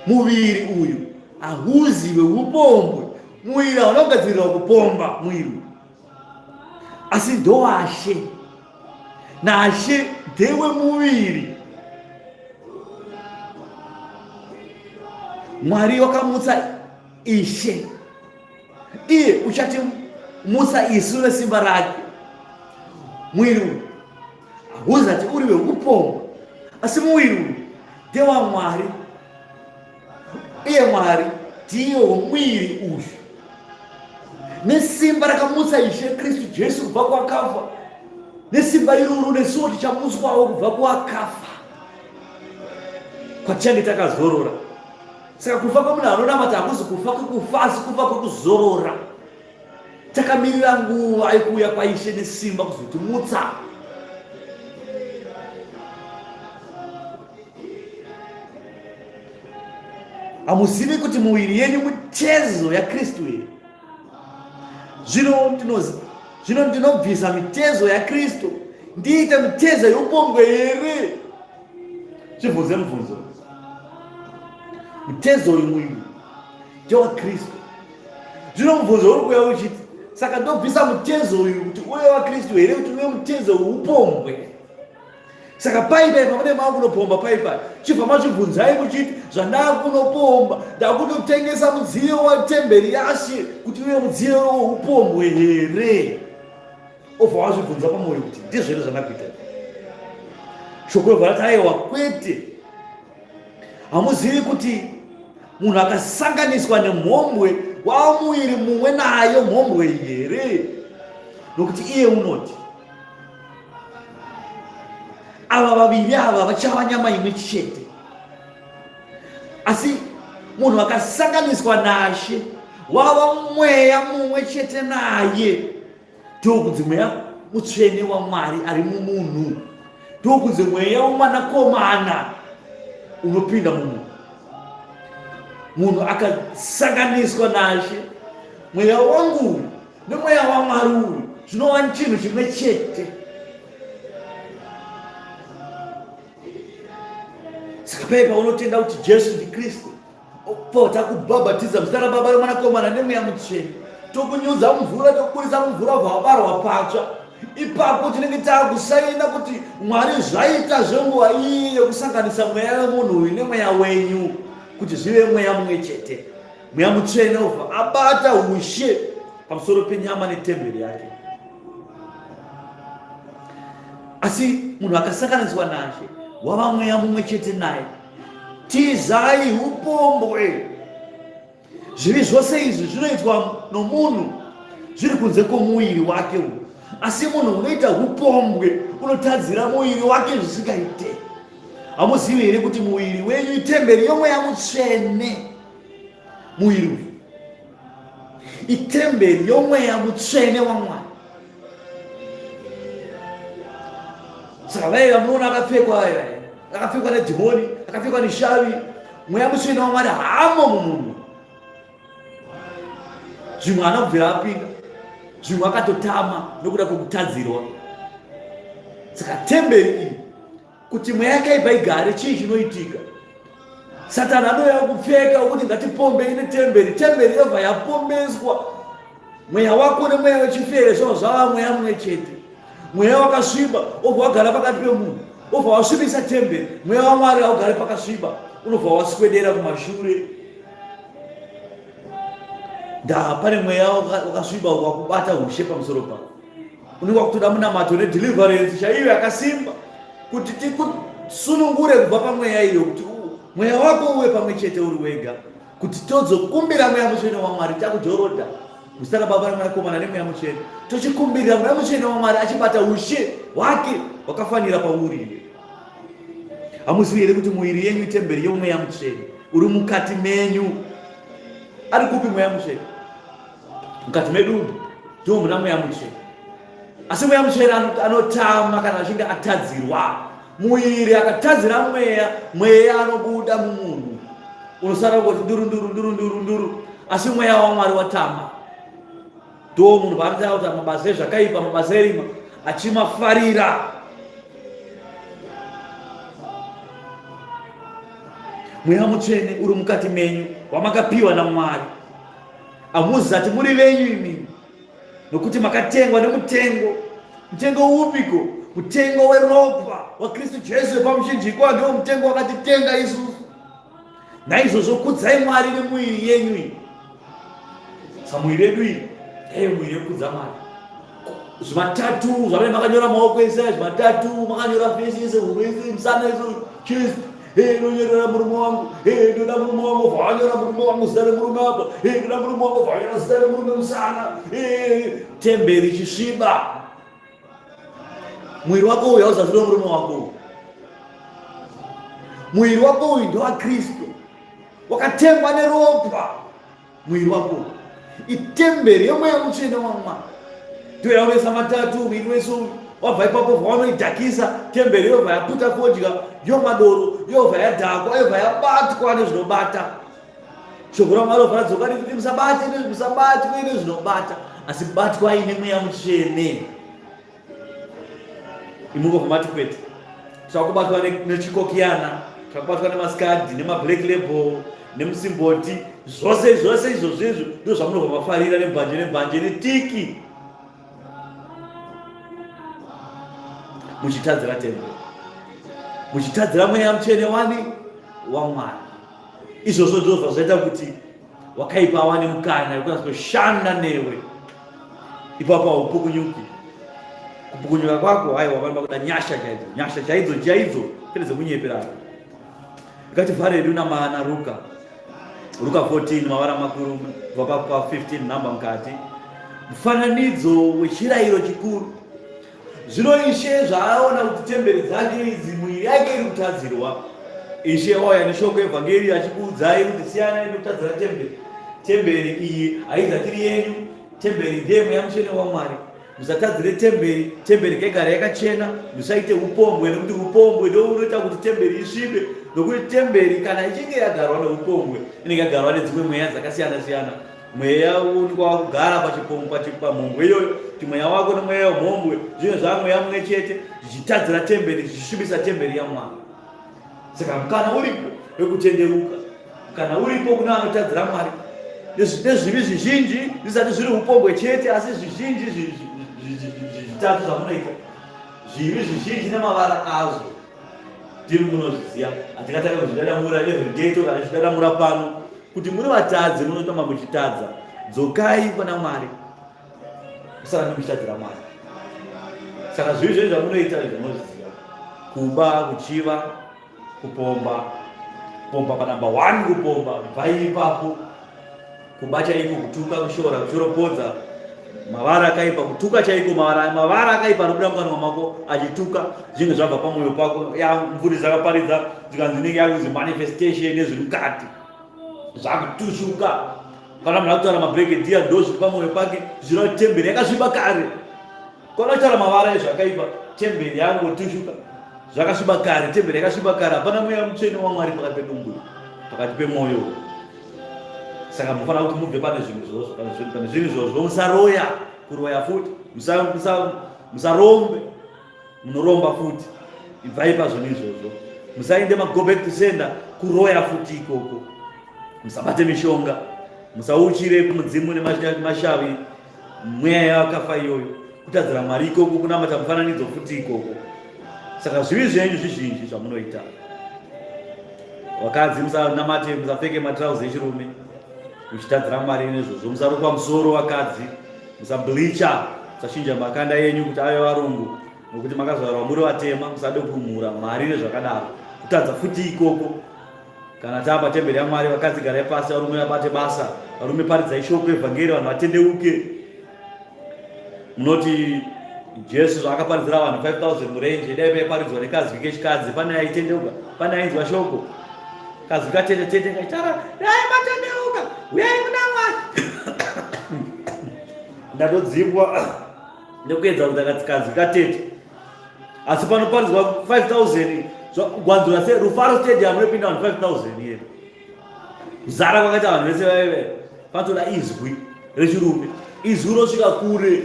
muviri uyu hauzi weupombwe. Muviri hauna kugadzirirwa kupomba muviri uyu, asi ndowashe nashe ndewemuviri. Mwari wakamutsa Ishe, iye uchatimutsa isu nesimba rake. Muviri uyu Hauzati uri wekupomba, asi muviri uyu ndewaMwari, uye Mwari ndiye womuviri uyu. Nesimba rakamutsa Ishe Kristu Jesu kubva kwakafa, nesimba iroro nesuwo tichamutswawo kubva kwakafa kwatichange takazorora. Saka kufa kwemunhu anonamata hakuzi kufa kwekufa, asi kufa kwekuzorora. Takamirira nguva yekuuya kwaIshe nesimba kuzotimutsa. Hamuzivi kuti muviri yenyu mitezo yaKristu here? Zvino zvino ndinobvisa mitezo yaKristu ndiite mitezo youpombwe here? Zvibvunze mubvunzo. Mutezo uyu muviri ndewaKristu. Zvino mubvunzo uri kuuya uchiti, saka ndobvisa mutezo uyu kuti uve waKristu here kuti uve mutezo weupombwe? Saka paipai pamune makunopomba paipai, chibva mazvibvunzai muchiti zvandakunopomba ndakutotengesa mudziyo watemberi yaShe kuti uve mudziyo weupombwe here? Obva wazvibvunza pamwoyo kuti ndizvo here zvandakuita? Shoko robva rati aiwa kwete. Hamuzivi kuti munhu akasanganiswa nemhombwe wava muviri mumwe nayo mhombwe here? Nokuti iye unoti ava vaviri ava vachava nyama imwe chete. Asi munhu akasanganiswa naShe wava mweya mumwe chete naye. Ndokunzi mweya mutsvene waMwari ari mumunhu. Ndokunzi mweya womwanakomana unopinda mumunhu. Munhu akasanganiswa naShe, mweya wangu uyu nemweya waMwari uyu zvinova chinhu chimwe chete. Saka paye paunotenda kuti Jesu ndiKristu, Pota kubhabhatidza muzita raBaba reMwanakomana neMweya Mutsvene, tokunyudza mumvura, tokuburitsa mumvura ubva wabarwa patsva. Ipapo tinenge taakusaina kuti Mwari zvaita zvenguva iyi yekusanganisa mweya wemunhu uyu nemweya wenyu kuti zvive mweya mumwe chete. Mweya Mutsvene ubva abata ushe pamusoro penyama netemberi yake. Asi munhu akasanganiswa naShe wava mweya mumwe chete naye. Tizai upombwe. Zvivi zvose izvi zvinoitwa nomunhu zviri kunze kwomuviri wake uyu. Asi munhu unoita upombwe unotadzira muviri wake zvisingaite. Hamuzivi here kuti muviri wenyu itemberi yomweya mutsvene? Muviri uyu itemberi yomweya mutsvene waMwari. Saka vaiva munoona akapfekwa vaiva akapfekwa nedhimoni akapfekwa neshavi mweya mutsvene wamwari hamo mumunhu. Zvimwe haana kubvira apinda, zvimwe akatotama nokuda kwekutadzirwa. Saka temberi iyi kuti mweya yakaipa igare, chii chinoitika? Satani anouya kupfeka kuti ngatipombei netemberi, temberi yobva yapombeswa. Mweya wako nemweya wechifere zvobva zvava mweya mumwe chete. Mweya wakasviba obva wagara pakati pemunhu, obva wasvibisa temberi. Mweya waMwari haugare pakasviba, unobva waswedera kumashure. Ndaa pane mweya wakasviba wakubata ushe pamusoro pako. Unenge wakutoda munamato nedeliverance chaiyo yakasimba kuti tikusunungure kubva pamweya iyo, kuti mweya wako uve pamwe chete uri wega, kuti tozokumbira mweya mutsvene waMwari takujorodha muzita raBaba naMwanakomana neMweya Mutsvene, tochikumbirira Mweya Mutsvene waMwari achibata ushe hwake hwakafanira pauri iwe. Hamuzivi here kuti muviri yenyu itemberi yoMweya Mutsvene uri mukati menyu? Ari kupi Mweya Mutsvene? Mukati medu umu ndimo muna Mweya Mutsvene. Asi Mweya Mutsvene anotama kana achinge atadzirwa. Muviri akatadzira mweya, mweya anobuda mumunhu, unosara kungoti nduru nduru nduru nduru nduru, asi mweya waMwari watama. Ndo munhu paanotanga kuita mabasa ezvakaipa, mabasa erima, achimafarira. Mweya Mutsvene uri mukati menyu wamakapiwa naMwari, hamuzati muri venyu imimi, nokuti makatengwa nemutengo. Mutengo upiko? Mutengo weropa waKristu Jesu wepamuchinjikwa ndiwo mutengo wakatitenga isusu. Naizvozvo kudzai Mwari nemuviri yenyu iyi. Saka muviri yedu iyi ndaiyo muviri yekukudza Mwari. Zvimatatu zvamene makanyora maoko ese, zvimatatu makanyora fesi yese, huro yese, musana yese, chest. Hey, ndonyorera murume wangu. Hey, ndoda murume wangu, vanyora murume wangu zita remurume apa. Hey, ndoda murume wangu, vanyora zita remurume musana. Hey, temberi ichisviba. Mwiri wako uyu hauzaziri wemurume wako uyu. Mwiri wako uyu ndewaKristu, wakatengwa neropa. Mwiri wako uyu itemberi yemweya mutsvene waMwari. Ndiyo yaunoisa matatu mwiri wese uyu. Wabva ipapo vaunoidhakisa temberi yobva yaputa fodya, yomwa doro, yobva yadhakwa, yobva yabatwa nezvinobata. Shoko raMwari robva radzoka rikuti musabate, musabatwe nezvinobata, asi batwai nemweya mutsvene. Imungobva mati kwete, takubatwa nechikokiyana, takubatwa nemaskadhi, nemablack label, nemusimboti, zvose zvose izvozvo izvo ndizvo zvamunobva mafarira, nembanje nembanje netiki, muchitadzira temberi, muchitadzira mweya mutsvene wani waMwari. Izvozvo ndizvo zvaita kuti wakaipa awane mukana wekunyatsa kushanda newe. Ipapo haupukunyuki. Kupukunyuka kwako haiwa, vanoda kuda nyasha chaidzo, nyasha chaidzo chaidzo, kwete dzekunyeperana. Ngativhare hedu naRuka, Ruka 14 mavara makuru kubva pa 15 namba mukati, mufananidzo wechirayiro chikuru. Zvino Ishe zvaaona kuti temberi dzake idzi, muviri yake iri kutadzirwa, Ishe wauya neshoko evhangeri achikuudzai kuti siyanai nekutadzira temberi. Temberi iyi haizati iri yenyu, temberi ndeye Mweya Mutsvene waMwari. Musatadzire temberi, temberi ngaigare yakachena, musaite upombwe, nekuti upombwe ndo unoita kuti temberi isvibe, nokuti temberi kana ichinge yagarwa neupombwe inenge yagarwa nedzimwe mweya dzakasiyana siyana. Mweya unenge wakugara pamhombwe iyoyo, kuti mweya wako nemweya wemhombwe zvinge zvava mweya mumwe chete, zvichitadzira temberi, zvichisvibisa temberi yaMwari. Saka mukana uripo wekutendeuka, mukana uripo kune vanotadzira Mwari nezvivi zvizhinji zvisati zviri upombwe chete, asi zvizhinji zvitatu zvamunoita, zvivi zvizhinji nemavara azvo ndimi munozviziva. Hatingatanga kuzvidadamura everyday, togara tichidadamura pano kuti muri vatadzi, munotamba muchitadza. Dzokai pana Mwari, musarambe muchitadzira Mwari. Saka zvivi zvenyu zvamunoita izvo munozviziva: kuba, kuchiva, kupomba. Kupomba panamba 1, kupomba, bvai ipapo. Kuba chaiko, kutuka, kushora, kushoropodza, mavara akaipa, kutuka chaiko, mavara akaipa anobuda mukanwa mako achituka, zvinenge zvabva pamwoyo pako. Ya mvuri dzakaparidza dzikanzi inenge yakuzi manifestation nezviri mukati zvakutushuka. Kana munhu akutaura mabregedia ndo zviri pamwoyo pake, zvino temberi yakasviba kare. Kana kutaura mavara ezvakaipa, temberi yangotushuka, zvakasviba kare, temberi yakasviba kare. Hapana mweya mutsvene waMwari pakati pedumbu, pakati pemwoyo. Saka munofanira kuti mubve pane zvinhu izvozvo, pane zvinhu izvozvo. Musaroya, kuroya futi, musarombe, munoromba futi. Ibvai pazvinhu izvozvo. Musaende mago back to sender, kuroya futi ikoko. Musabate mishonga, musauchire kumudzimu nemashavi, mweya yavakafa iyoyo. Kutadzira Mwari ikoko, kunamata mufananidzo futi ikoko. Saka zvivi zvenyu zvizhinji zvamunoita. Vakadzi musanamate, musapfeke matrauzi echirume muchitadzira Mwari nezvozvo. Musarukwa musoro vakadzi, musableacha, musachinja makanda enyu kuti ave varungu nokuti makazvarwa muri vatema. Musade kumhura Mwari nezvakadaro, kutadza futi ikoko. Kana taa patemberi yaMwari, vakadzi garai pasi, varume vabate basa. Varume paridzai shoko evhangeri, vanhu vatendeuke. Munoti Jesu zvaakaparidzira vanhu 5000 murenje, dai vaiparidzwa nekazwi kechikadzi, pane aitendeuka, pane ainzwa shoko. Kazwi katete tete kachitara, dai matendeuka, uyai kuna Mwari. Ndatodzipwa nekuedza kuti kazwi katete. Asi panoparidzwa 5000 gwanzura se Rufaro Stadium inopinda vanhu 5000 here. Kuzara kwakaita vanhu vese vaive patoda izwi rechirume, izwi rosvika kure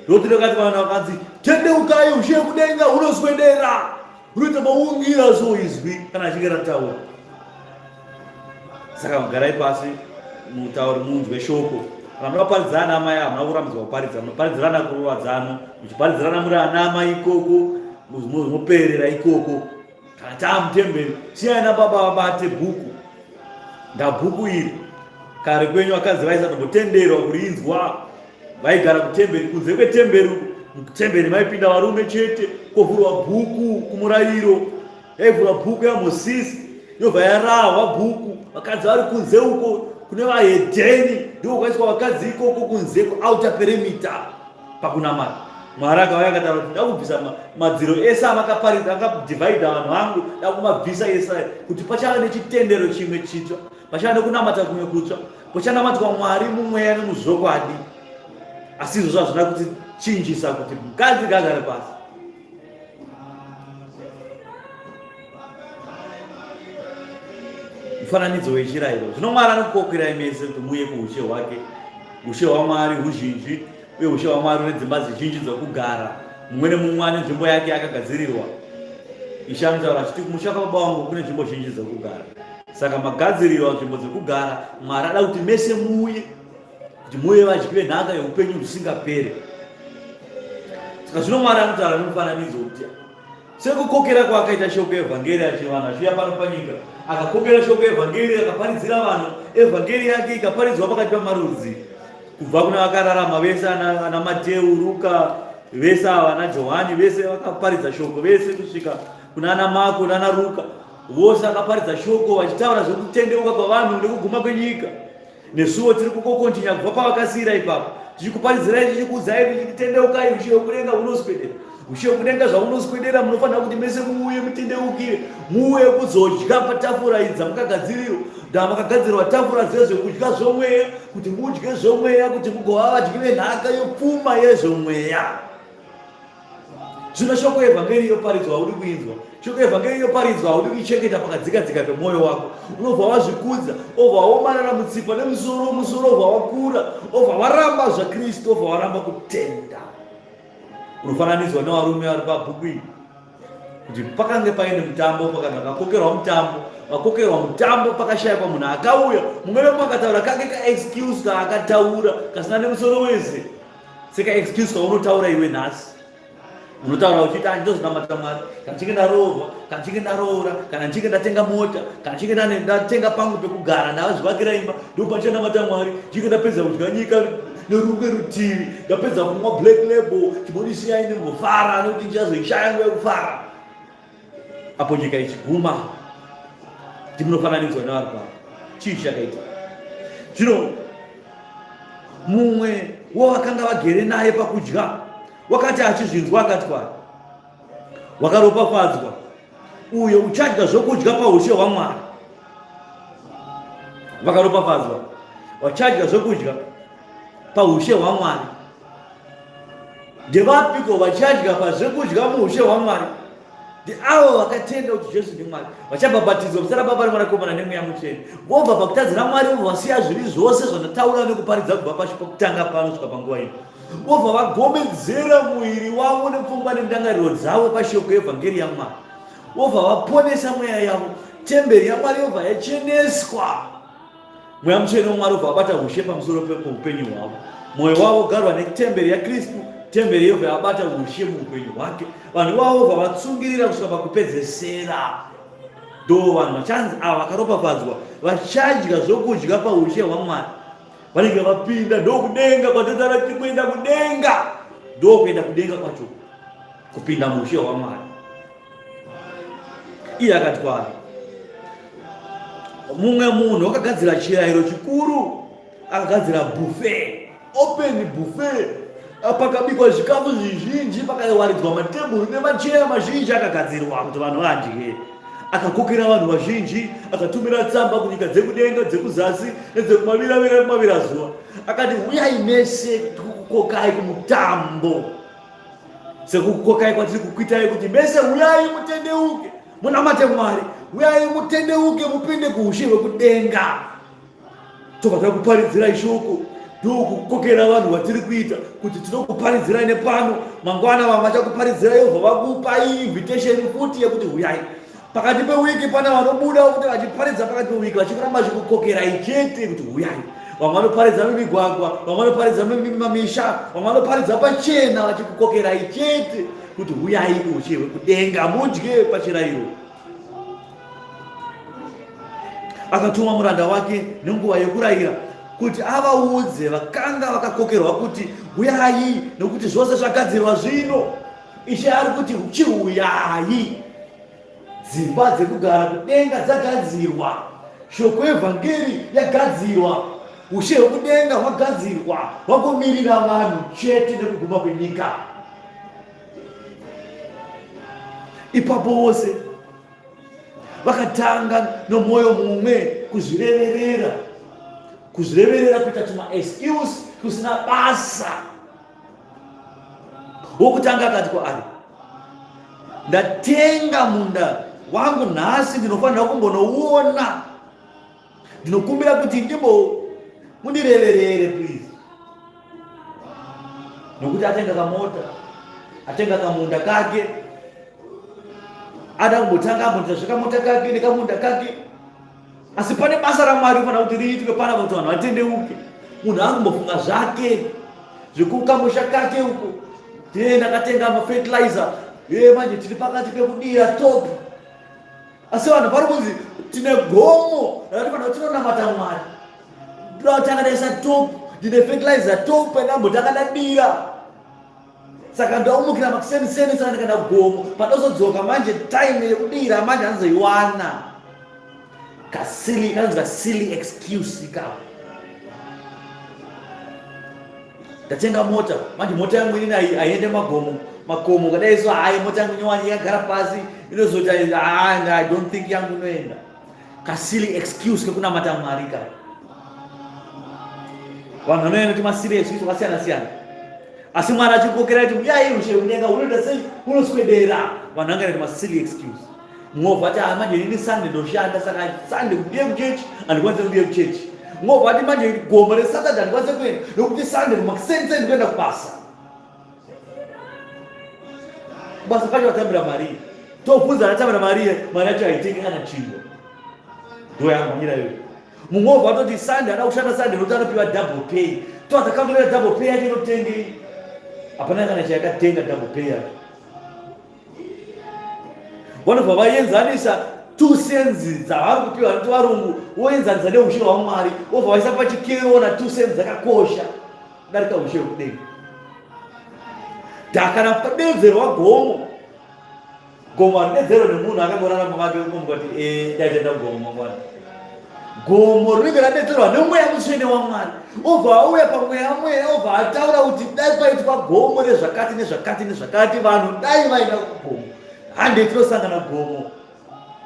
roti rakati vanhu vakanzi tendeukai ushe kudenga hunoswedera, runoita maungira so izwi kana achinge rataura. Saka garai pasi mutaure munzwe shoko. Kana muda kuparidzana ana amai hamuna kurambidzwa kuparidza, munoparidzirana kuruwadzano, muchiparidzirana muri ana amai ikoko, moperera ikoko. Kana taamutemberi, siyai nababa vabate bhuku. Ndabhuku iri kare kwenyu vakadzi vaisatombotenderwa kurinzwa, vaigara kutemberi, kunze kwetemberi uku. Mutemberi maipinda varume chete, kovhurwa bhuku kumurayiro, yaivhurwa bhuku yaMosisi yobva yarahwa bhuku, vakadzi vari kunze uko kune vahedheni, ndiko kwaiswa vakadzi ikoko kunze kuouter perimeter pakunamata. Mwari akauya akataura kuti ndakubvisa madziro ese avakaparidza, akadivhaidha vanhu vangu, ndakumabvisa ese aya kuti pachava nechitendero chimwe chitsva, pachava nekunamata kumwe kutsva, pachanamatwa Mwari mumweya nemuzvokwadi. Asi izvozvo hazvina kutichinjisa kuti mukadzi ngaagare pasi. Mufananidzo wechirayiro. Zvino Mwari anokukokerai mese kuti muuye kuushe hwake, ushe hwaMwari huzhinji, uye ushe hwaMwari une dzimba zhinji dzokugara, mumwe nemumwe ane nzvimbo yake yakagadzirirwa. Ishe anotaura achiti kumusha kwababa wangu kune nzvimbo zhinji dzokugara. Saka magadzirirwa nzvimbo dzekugara, Mwari ada kuti mese muuye, kuti muuye vadyi venhaka yeupenyu husingapere. Saka zvino Mwari anotaura nemufananidzo kuti sekukokera kwaakaita shoko evhangeri achivanhu achiuya pano panyika, akakokera shoko evhangeri, akaparidzira vanhu evhangeri yake ikaparidzwa pakati pamarudzi, kubva kuna vakararama vese ana Mateu, Ruka, vese ava ana Johani, vese vakaparidza shoko vese kusvika kuna ana Mako nana Ruka, vose vakaparidza shoko vachitaura zvekutendeuka kwavanhu nekuguma kwenyika. Nesuwo tiri kukokontinya kubva pavakasiira ipapo, tichikuparidzirai, tichikuudzai, tichitendeukai, ushe hwekudenga hunoswedera. Ushe hwekudenga zvahunoswedera, munofanira kuti mese muuye mutendeukire, muuye kuzodya patafura idzi dzamukagadzirirwa. Ndaa makagadzirirwa tafura dzezvekudya zvomweya, kuti mudye zvomweya, kuti mugova vadyi venhaka yepfuma yezvomweya. Zvino shoko yevhangeri yoparidzwa haudi kuinzwa. Shoko yevhangeri yoparidzwa haudi kuichengeta pakadzikadzika pemwoyo wako. Unobva wazvikudza, obva waomarara mutsipa nemusoro, musoro obva wakura, obva waramba zvaKristu, obva waramba kutenda. Unofananidzwa nevarume vari pabhuku iri kuti pakange paine mutambo, pakange vakakokerwa mutambo, vakokerwa mutambo, pakashayikwa munhu akauya. Mumwe nemumwe akataura kake kaexcuse kaakataura kasina nemusoro wese. Seka excuse kaunotaura iwe nhasi unotaura uchiti ah, ndozvinamata Mwari kana ndichinge ndaroorwa, kana ndichinge ndaroora, kana ndichinge ndatenga mota, kana ndichinge ndatenga pangu pekugara, ndazvivakira imba, ndopandichanamata Mwari, ndichinge ndapedza kudya nyika nerumwe rutivi, ndapedza kumwa black label, chimbondisiyai ndimbofara nekuti ndichazoishaya nguva yekufara. Apo nyika ichiguma, ndimunofananidzwa nevari pano. Chii chakaitika? Zvino mumwe wovakanga vagere naye pakudya wakati achizvinzwa akati kwaari, wakaropafadzwa uyo uchadya zvokudya paushe hwaMwari. Vakaropafadzwa vachadya zvokudya paushe hwaMwari. Ndevapiko vachadya pazvekudya muushe hwaMwari? Ndiavo vakatenda kuti Jesu ndiMwari, vachabhabhatidzwa muzita raBaba neMwanakomana neMweya Mutsvene, vobva pakutadzira Mwari, vobva vasiya zvivi zvose zvandataura nekuparidza kubva pashi pokutanga pano kusvika panguva ino, vobva vagomedzera muviri wavo nepfungwa nendangariro dzavo pashoko yevhangeri yaMwari, vobva vaponesa mweya yavo, temberi yaMwari yobva yacheneswa. Mweya Mutsvene waMwari ubva wabata ushe pamusoro peupenyu hwavo. Mwoyo wavo ugarwa netemberi yaKristu, temberi yobva yabata ushe muupenyu hwake. Vanhu ivavo vobva vatsungirira kusvika pakupedzesera. Ndo vanhu vachanzi ava vakaropafadzwa, vachadya zvokudya paushe hwaMwari. Vanenge vapinda ndokudenga kwatotara tiri kuenda kudenga, ndokuenda kudenga kwacho, kupinda muushe hwaMwari. Iye akati kwaari, mumwe munhu wakagadzira chirayiro chikuru, akagadzira buffet, open buffet, pakabikwa zvikafu zvizhinji, pakawaridzwa matebhuru nemacheya mazhinji akagadzirwa kuti vanhu vadye. Akakokera vanhu vazhinji, akatumira tsamba kunyika dzekudenga, dzekuzasi nedzekumaviravira nekumavirazuva, akati, huyai mese, tikukukokai kumutambo sekukukokai kwatiri kukuitai kuti mese huyai mutendeuke munamate Mwari, huyai mutendeuke mupinde kuushe hwekudenga. Tobva takuparidzirai shoko, ndokukokera vanhu vatiri kuita kuti tinokuparidzirai nepano, mangwana vamwe vachakuparidzirai vobva vakupai invitation futi yekuti huyai. Pakati pewiki pana vanobuda kuti vachiparidza pakati pewiki vachikuramba vachikukokerai chete kuti huyai. Vamwe vanoparidza mumigwagwa, vamwe vanoparidza mumamisha, vamwe vanoparidza pachena vachikukokerai chete kuti huyai kuushe hwekudenga mudye pachirayiro. Akatuma muranda wake nenguva yekurayira kuti avaudze vakanga vakakokerwa kuti huyai, nokuti zvose zvagadzirwa zvino. Ishe ari kuti chiuyai. Dzimba dzekugara kudenga dzagadzirwa, shoko yevhangeri yagadzirwa, ushe hwekudenga hwagadzirwa, hwakumirira vanhu chete nekuguma kwenyika. Ipapo vose vakatanga nomwoyo mumwe kuzvireverera, kuzvireverera kuita tumaexcuse tusina basa. Wokutanga akati kwaari, ndatenga munda wangu nhasi, ndinofanira kumbonouona. Ndinokumbira kuti ndimbo mundireverere please, nokuti atenga kamota, atenga kamunda kake, ada kumbotanga amboita zvekamota kake nekamunda kake. Asi pane basa raMwari rinofanira kuti riitwe panapa kuti vanhu vatendeuke. Munhu akumbofunga zvake zvekukamusha kake uko. Tee ndakatenga mafertilizer, ye manje tiri pakati pekudira top. Asi vanhu pari kunzi tine gomo rakatifanira kuti tinonamata Mwari. Ndotanga ndaisa top, ndine fertilizer top ndambotanga ndadira. Saka ndaumukira makuseni seni saka ndikaenda kugomo pandozodzoka manje time yekudira manje andizoiwana. Kasili kanonzi kasili excuse ikako. Ndatenga mota manje mota yangu inini haiende magomo makomo kadai so hayi mota yangu nyowani yakagara pasi inozoti I don't think yangu inoenda. Kasili excuse kekunamata Mwari ka. Vanhu vanoenda kuti masili excuse akasiyana siyana. Asi Mwari achikokera kuti uyai ushe kudenga unoita sei unoswedera. Vanhu vanga kuti masili excuse. Mumwe ati ah manje ini Sunday ndoshanda saka Sunday kudiye kuchechi handikwanise kudiye kuchechi. Mumwe ati manje gomba reSaturday handikwanise kuenda nokuti Sunday makuseni seni ndikuenda kubasa. Kubasa kwacho vatambira mari. Tobvunza anatambira mari mari yacho haitengi kana chingwa. Ndoyamhanyira iyoyo. Mumwe wobva atoti Sunday ada kushanda Sunday nokuti anopiwa double pay. Toata calculate double pay yacho inotengei? Hapana kana chayakatenga double pay yacho. Vanobva vaenzanisa 2 cents dzavari kupiwa nekuti varungu voenzanisa neushe hwaMwari vobva vaisa pachikero ona 2 cents dzakakosha kudarika ushe hwekudenga. Dhaka rapadedzerwa gomo Gomo haridedzerwe nemunhu akangorara mumba make ungomuka kuti eh, dai taenda kugomo mangwana. Gomo rinenge radetserwa nemweya mutsvene waMwari. Obva auya pamweya mweya obva ataura kuti dai paitwa gomo rezvakati nezvakati nezvakati vanhu dai vaenda kugomo. Handei tinosangana gomo.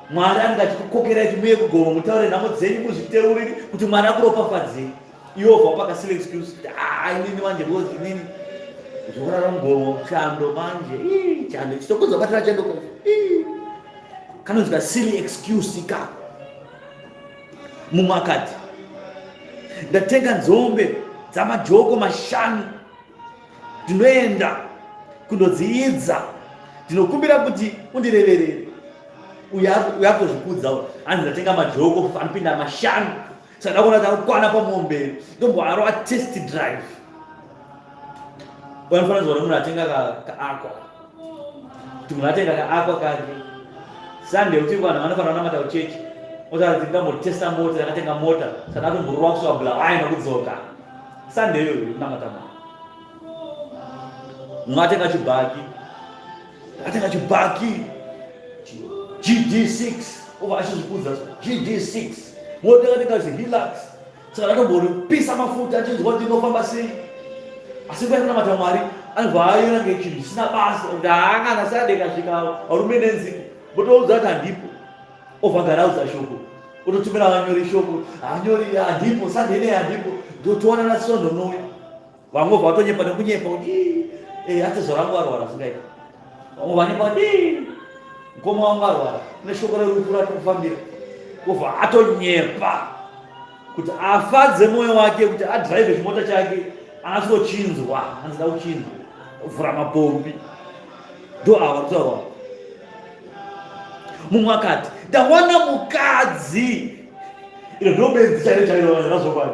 Mwari anenge achikukokerai kuti muye kugomo mutaure nhamo dzenyu muzviteuriri kuti Mwari akuropafadzei. Iwe wobva wapa kasile excuse kuti ah inini manje because inini zvokurara mugomo chando manje ii chando chitokuza batira chando kacho. Ii. Kanonzi ka silly excuse ikako. Mumwe akati ndatenga nzombe dzamajoko mashanu ndinoenda kundodziidza ndinokumbira kuti undireverere. Uyo akutozvikudza hanzi ndatenga majoko anopinda mashanu saka ndakuona kuti akukwana pamombe ndomboarova test drive. Unofanira kuzoona munhu atenga kaakwa kuti munhu atenga kaakwa kake Sunday kuti vanhu vanofanira kunamata kuchechi otaura kuti ndambotesta mota ndakatenga mota saka ndatomborova kusvika Bulawayo nokudzoka Sunday iyoyo yekunamata Mwari. Mumwe atenga chibhaki akatenga chibhaki GD6 obva achizvikudza GD6 mota akatenga zihilux Saka ndatomboripisa mafuta achinzwa kuti inofamba sei. Asi nguva yekunamata Mwari anobva ayona nge chinhu chisina basa kuti haakana sade kasvika varume nenziko votoudza kuti handipo obva agara audza shoko ototumira vanyori shoko hanyori handipo sande inei handipo ndotoonana svondo nouya Vamwe vobva vatonyepa nekunyepa kuti eh, atezvara vangu varwara zvingaita. Vamwe vanyepa kuti mukoma wangu arwara, kune shoko rerufu ratikufambira. Wobva atonyepa kuti afadze mwoyo wake kuti adrive chimota chake anatochinzwa, anzida kuchinzwa, vhura mapombi. Ndo ava kutaurwa. Mumwe akati ndawana mukadzi, iro ndo benzi chairo chairo razvokwadi.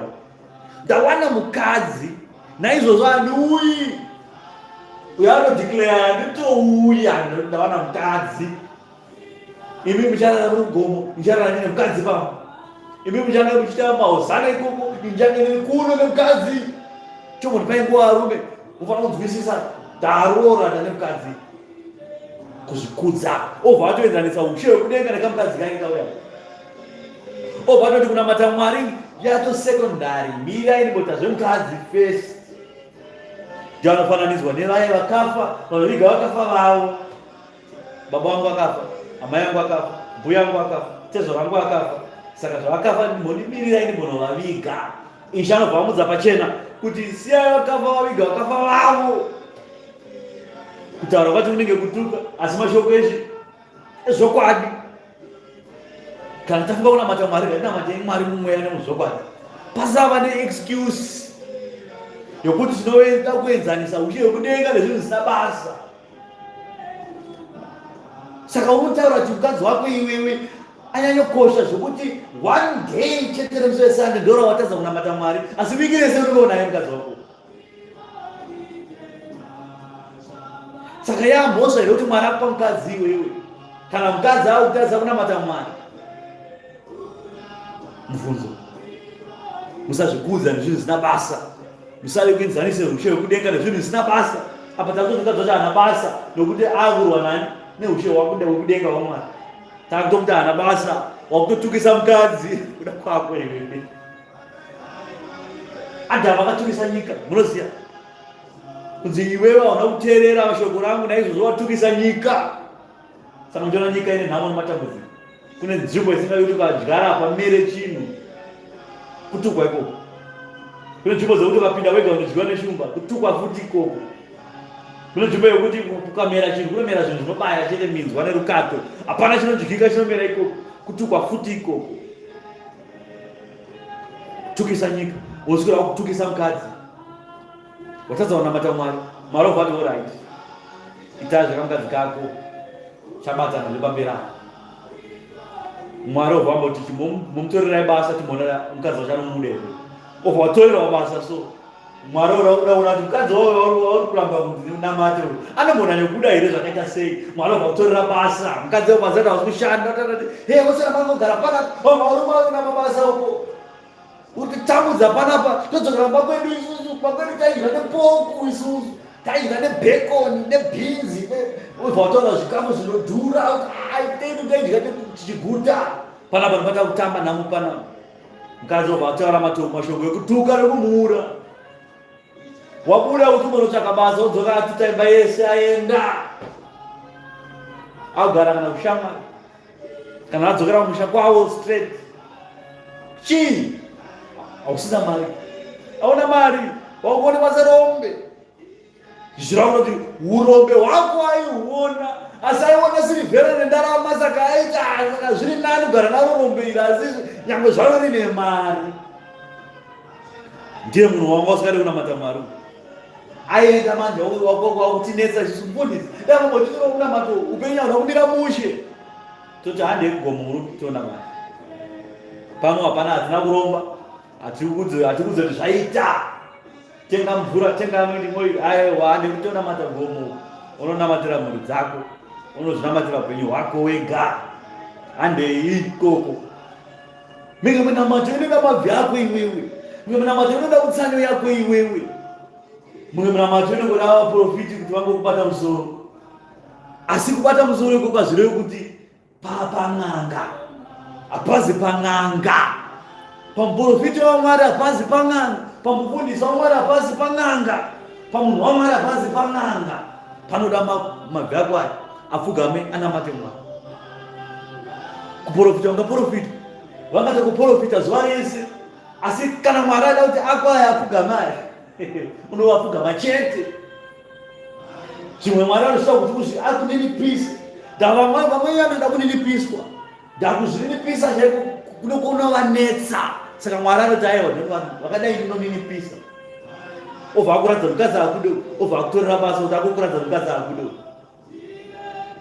Ndawana mukadzi naizvozvo handiuyi. Uyo anodeclare handitouya ndawana mukadzi. Imi mucharara muri mugomo, mucharara ndine mukadzi pamo. Imi muchange muchiita mahosana ikoko, muchange ndiri kuno nemukadzi. Chombo ndipai nguva varume, mufanira kunzwisisa ndaroora ndane mukadzi. Kuzvikudza. Obva atoenzanisa ushe hwekudenga nekamukadzi kange kauya. Obva atoti kunamata Mwari yato secondary, mirai ndimboita zvemukadzi first. Ndiyo anofananidzwa nevaye vakafa, vanoviga vakafa vavo. Baba vangu vakafa, amai vangu vakafa, mbuya vangu vakafa, tezvara vangu vakafa. Saka zvavakafa ndimbondimirirai ndimbonovaviga. Ishe anobva vamudza pachena kuti siyai vakafa vaviga vakafa vavo. Kutaura kwacho kunenge kutuka, asi mashoko eshe ezvokwadi. Kana tafunga kunamata Mwari, ngatinamatei Mwari mumweya nemuzvokwadi. Pasava neexcuse yokuti tinoda kuenzanisa ushe hwekudenga nezvinhu zvisina basa. Saka unotaura kuti mukadzi wako iwewe anyanyokosha zvokuti one day chete remusi weSunday ndorawatadza kunamata Mwari, asi wiki rese unenge unaye mukadzi wako. Saka yamhosva here kuti Mwari akupa mukadzi iwewe kana mukadzi akutadza kunamata Mwari? Mubvunzo. Musazvikudza nezvinhu zvisina basa. Musave kuenzanise ushe hwekudenga nezvinhu zvisina basa. Apa takutoti mukadzi wacho haana basa nokuti akurwa nani neushe hwekudenga hwaMwari. Takutomuti haana basa, wakutotukisa mukadzi kuda kwako iwewe. Adhamu akatukisa nyika, munoziva kunzi iwewe hauna kuteerera shoko rangu, naizvozvo watukisa nyika. Saka muchiona nyika ine nhamo nematambudziko. Kune nzvimbo isingaiti kuti ukadyara pamere chinhu, kutukwa ikoko. Kune nzvimbo dzekuti ukapinda wega unodyiwa neshumba, kutukwa futi ikoko. Kune nzvimbo yekuti kukamera chinhu kunomera zvinhu zvinobaya chete, minzwa nerukato, hapana chinodyika chinomera ikoko, kutukwa futi ikoko. Tukisa nyika, woswera wakutukisa mukadzi, watadza kunamata Mwari. Mwari obva ati orit, ita zvekamukadzi kako chabatana zvepamberi apo. Mwari obva amboti chimbomutorerai basa timboona mukadzi wacho anomuda here. Obva watorerwa basa so Mwari unoda kuona kuti mukadzi wauri kuramba kuti unamate uyu anombonanya kuda here zvakaita sei. Mwari obva kutorera basa mukadzi wabva zati hausi kushanda he wosara pangogara panapa varume vaona mabasa uko utitambudza panapa todzokera kumba kwedu isusu kumba kwedu taidya nepoku isusu taidya nebhekoni nebhinzi ubva wataura zvikafu zvinodhura tedu taidya tichiguta panapa ndibata kutamba nhamo panapa mukadzi wabva ataura mashoko ekutuka nekumuura wabuda kuti umbonotsvaka basa wodzoka atuta imba yese aenda agara kana kushamwari kana adzokera kumusha kwavo straight chii hausina mari hauna mari wakuonekwa serombe. Zvichireva kuti urombe hwako aihuona asi aiona sirivhera nendarama saka aiti ah, saka zviri nani kugara naro rombe iri asi nyangwe zvaro rine mari. Ndiye munhu wanga usingade kunamata Mwari. Aienda manje wakutinetsa isusu mufundisi. Dai mambotitora kunamato upenyu hauna kumira mushe. Toti handei kugomo murume tonamata. Pano hapana hatina kuromba. Hatikudze kuti zvaita. Tenga mvura, tenga anointing oil. Aiwa nekuti unamata gomo. Unonamatira mhuri dzako. Unozvinamatira upenyu hwako wega. Handei ikoko. Mimwe minamato inoda mabvi ako iwewe. Mimwe minamato inoda utsanyo yako iwewe. Mimwe minamato inongoda vaprofiti kuti vangokubata musoro. Asi kubata musoro ikoko hazvirevi kuti Papan'anga hapazi pan'anga, pamuprofita waMwari hapazi pan'anga, pamufundisi waMwari hapazi pan'anga, pamunhu waMwari hapazi pan'anga. Panoda mabvi ako aya apfugame anamate Mwari. Kuprofita ungaprofita, vangati kuprofita zuva rese, asi kana Mwari ada kuti ako aya apfugame aya unovapfugama chete. Zvimwe Mwari anoshita kuti uzvi akuninipisa. Ndava vamwe vamwe vanoda kuninipiswa. Ndakuzvininipisa chaiko kunovanetsa. Saka Mwari anoti aiwa vanhu vakadai ndinoninipisa. Obva akuratidza mukadzi akude, obva akutorera basa kuti akukuratidza mukadzi akude.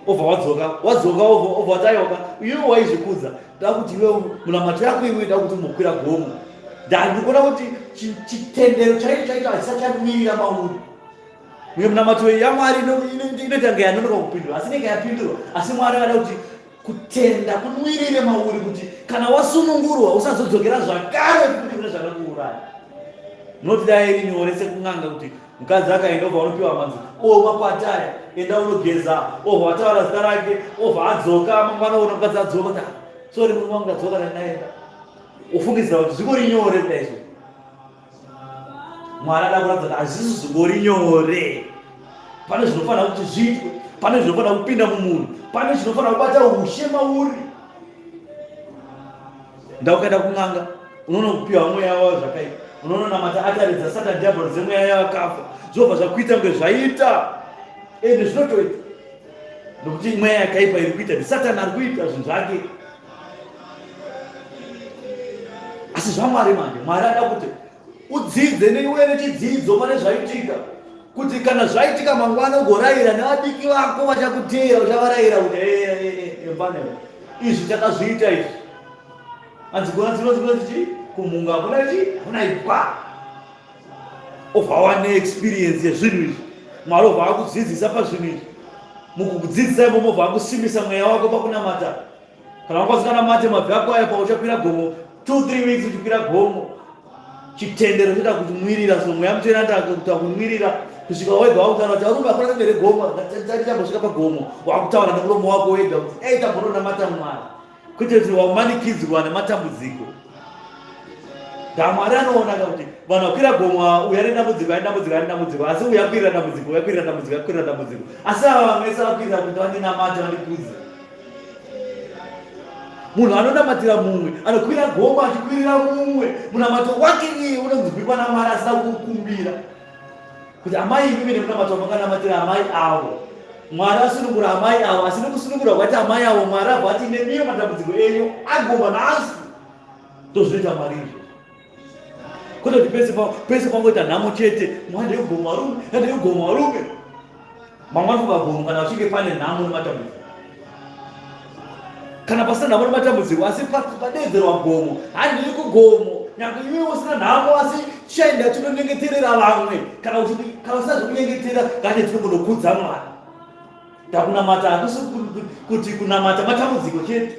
Obva wadzoka, wadzoka obva obva wati aiwa ka iwe waizvikudza. Ndakuti iwe munamato yako iwe ndakuti umokwira gomo. Ndandikuona kuti chitendero chaicho chaicho hachisati chamira mauri. Uye munamato yaMwari inoita kunge yanonoka kupindurwa, asi inenge yapindurwa. Asi Mwari vada kuti kutenda kunwirire mauri, kuti kana wasunungurwa usazodzokera zvakare futi kune zvakakuuraya. Munoti dai iri nyore sekun'anga kuti mukadzi akaenda obva unopiwa manzi o makwati aya enda unogeza obva wataura zita rake obva adzoka mangwana ona mukadzi adzoka kuti ah, sorry murume wangu ndadzoka ndandaenda ufungidzira kuti zvingori nyore kudai so Mwari ada kuratidza kuti hazvisi zvingori nyore. Pane zvinofanira kuti zviitwe, pane zvinofanira kupinda mumunhu, pane zvinofanira kubata ushe mauri. Ndaukaenda kun'anga unoona kupiwa mweya wavo zvakaipa, unononamata atari dzasatan diabolo dzemweya yavakafa, zvobva zvakuita kunge zvaita ende zvinotoita nokuti mweya yakaipa iri kuita ndisatani ari kuita zvinhu zvake. Asi zvaMwari manje, Mwari ada kuti udzidze neiwe nechidzidzo pane zvaitika, kuti kana zvaitika mangwana ugorayira nevadiki vako vachakuteera, uchavarayira kuti mfana izvi takazviita izvi. Hanzi kuna dzinonzi chii? Kumhunga hakuna chii? Hakuna ipwa. Obva wane experience yezvinhu izvi. Mwari obva akudzidzisa pazvinhu izvi. Mukukudzidzisa imomo obva akusimbisa mweya wako pakunamata. Kana wanga usinganamate mabvi ako aya pauchakwira gomo 2 3 weeks uchikwira gomo chitendero choda kuti mwirira so mweya mutsvene andakuta kunwirira kusvika wega wakutaura kuti arume akuna tendere gomo tati pagomo wakutaura nemuromo wako wega kuti ei tambononamata Mwari kwete kuti wamanikidzwa nematambudziko ndamwari anoona ka kuti vanhu vakwira gomo uya nedambudziko ane dambudziko ane dambudziko asi uya akwirira dambudziko uya akwirira dambudziko akwirira dambudziko asi ava vamwe vese vakwirira kuti vandinamate vandikudze Munhu anonamatira mumwe anokwira gomo achikwirira mumwe, munamato wake iye unonzwikwa naMwari asina kukumbira kuti amai imimi nemunamato wamakanamatira amai avo Mwari asunungura amai avo, asi nekusunungura kwati amai avo Mwari abva ati nemiyo matambudziko enyu agoma nhasi. Ndozvinoita Mwari izvo. Kwete kuti pese pese pangoita nhamo chete, Mwari ndeyegoma varume, ndeyegoma varume. Mamwe anofunga gomo kana vachinge pane nhamo nematambudziko. Kana pasina nhamo nematambudziko asi padeedzerwa gomo, handiri kugomo. Nyange iwe usina nhamo asi chienda tinonyengeterera vamwe. Kana uchiti kana usina zvekunyengetera ngati tinongonokudza Mwari. Ndakunamata hakusi kuti kunamata matambudziko chete.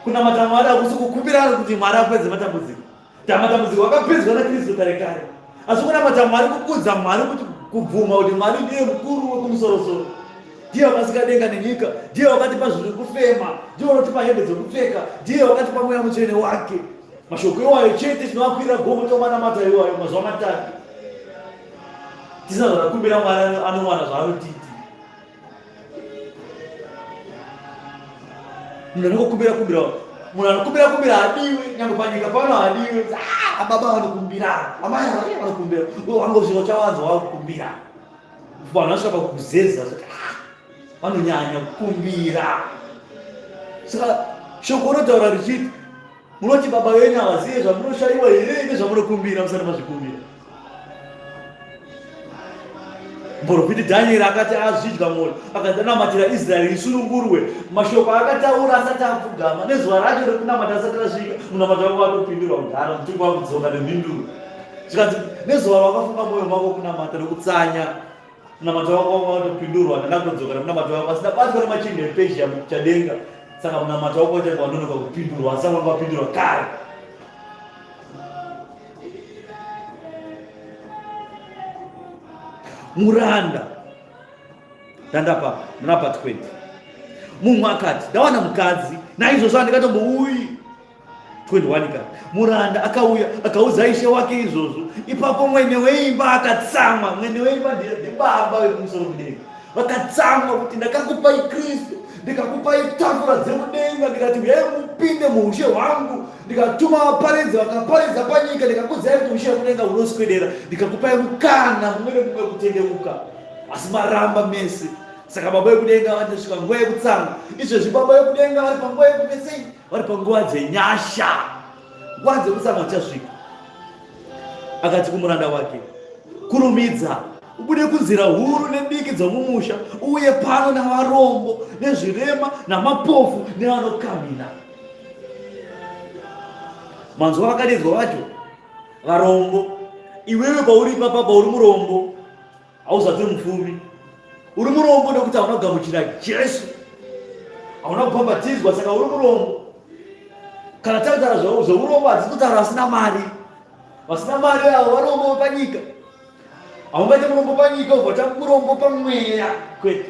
Kunamata Mwari hakusi kukumbira kuti Mwari apedze matambudziko. Matambudziko akapedzwa naKristu kare kare. Asi kunamata Mwari kukudza Mwari kuti kubvuma kuti Mwari ndiye mukuru wekumusorosoro. Ndiye wakasika denga nenyika, ndiye wakatipa zvinhu kufema, ndiye unotipa hembe dzekupfeka, ndiye wakatipa mweya mutsvene wake. Mashoko iwayo chete tinoakwirira gomo tomanamata iwayo mazuva matatu. Tisina zvatakumbira Mwari anowana zvaanotiitira. Munhu anokumbira kumbira munhu anokumbira kumbira hadiwe nyange panyika pano hadiwe ah, baba vanokumbira amai vanokumbira wangosvika uchawanza wakukumbira. Vanhu vasvika pakuzeza zvati ah, vanonyanya kukumbira. Saka shoko rotaura richiti munoti baba venyu havazive zvamunoshayiwa here nezvamunokumbira musati mazvikumbira. Muprofiti Dhanieri akati azvidya mwoyo akati anamatira Israeri isunungurwe. Mashoko akataura asati apfugama nezuva racho rekunamata asati rasvika, munamato wake watopindurwa kudhara, mutumwa wakudzoka nemhinduro. Zvikanzi nezuva rawakafunga mwoyo mako kunamata nokutsanya munamato wako wanga watopindurwa, ndakatodzoka nemunamato wako asi ndabatwa nemachinda ePezhia muchadenga, saka munamato wako wachange wanonoka kupindurwa asi wanga wapindurwa kare. Muranda ndandapa ndinapa 20 mumwe akati ndawana mukadzi naizvozvo andikatombouyi 21 ka muranda akauya akaudza ishe wake izvozvo ipapo mwene weimba akatsamwa mwene weimba ndibaba vekumusoro kudenga vakatsamwa kuti ndakakupai kristu ndikakupai tafura dzemudenga ndikati uyai mupinde muushe hwangu ndikatuma vaparidzi vakaparidza panyika ndikakudzai kuti ushe hwekudenga hunoswedera ndikakupai mukana mumwe nemumwe kutendeuka asi maramba mese saka baba vekudenga vanosvika nguva yekutsamwa izvezvi baba vekudenga vari panguva yekupesei vari panguva dzenyasha nguva dzekutsamwa dzichasvika akati kumuranda wake kurumidza ubude kunzira huru nediki dzomumusha uye pano navarombo nezvirema namapofu nevanokamhina manzwa vakadedzwa vacho varombo iwewe pauri ipapa pauri murombo Hauzati uri mupfumi, uri murombo nekuti hauna kugamuchira Jesu, hauna kubhabhatidzwa, saka uri murombo. Kana takutaura zveurombo, hatisi kutaura vasina mari. Vasina mari avo varombo panyika. Haungaite murombo panyika ubva ta murombo pamweya, kwete.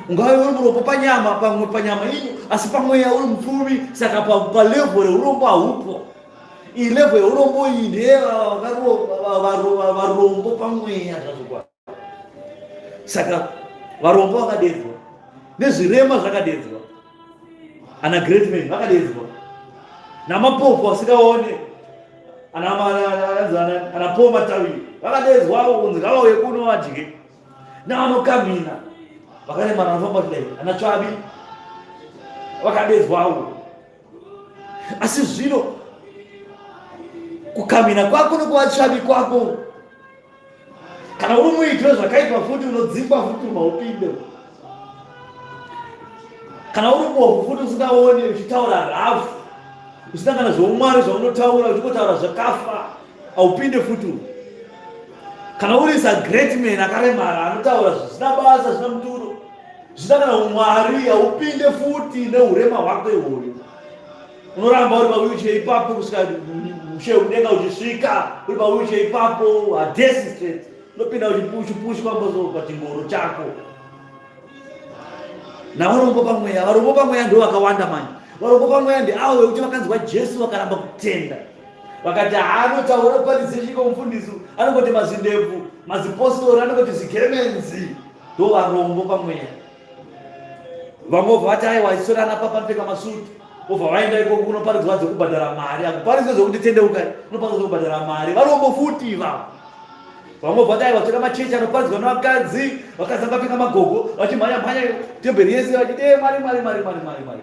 Ungave uri murombo panyama, pamwe panyama inyo, asi pamweya uri mupfumi, saka palevel reurombo haupo. Iyi level yeurombo iyi ndeyevarombo pamweya zvazvokwadi. Saka varombo vakadedzwa nezvirema zvakadedzwa, ana great man vakadedzwa, namapofu asikaone ana Paul Matawiri vakadedzwawo kunzi ngavauye kuno vadye, navanokamhina vakaremara vanofamba kudai ana Tsvabi vakadedzwawo. Asi zvino kukamhina kwako nokuva tsvabi kwako, kana uri muiti wezvakaipa futi unodzingwa futi maupinde. Kana uri bofu futi usingaoni, uchitaura rafu, usina kana zveumwari zvaunotaura, uchingotaura zvakafa, haupinde futi. Kana uri sa great man akaremara anotaura zvisina basa, zvisina muturo, Zvida kana umwari haupinde futi neurema hwako ihwoyo. Unoramba uri pawheelchair ipapo kusvika ushe kudenga uchisvika uri pawheelchair ipapo hadesi straight. Unopinda uchipushwa mbozo pachingoro chako. Navarombo pamweya, varombo pamweya ndo vakawanda manje. Varombo pamweya ndi avo vekuti vakanzwa Jesu vakaramba kutenda. Vakati haanotaura paridze chiko mufundisi anongoti mazindebvu, mazipostori anongoti zigemenzi. Ndo varombo pamweya. Vamwe vobva vati aiwa isora ana papa anopfeka masutu. Vobva vaenda ikoko kunoparidzwa dzekubhadhara mari. Hakuparidzwe zvekuti tendeukai, kunoparidzwa dzekubhadhara mari. Varombo futi ivavo. Vamwe vobva vati aiwa toda machechi anoparidzwa nevakadzi, vakadzi vakapfeka magogo vachimhanya mhanya temberi yese vachiti eh, mari mari mari mari mari mari.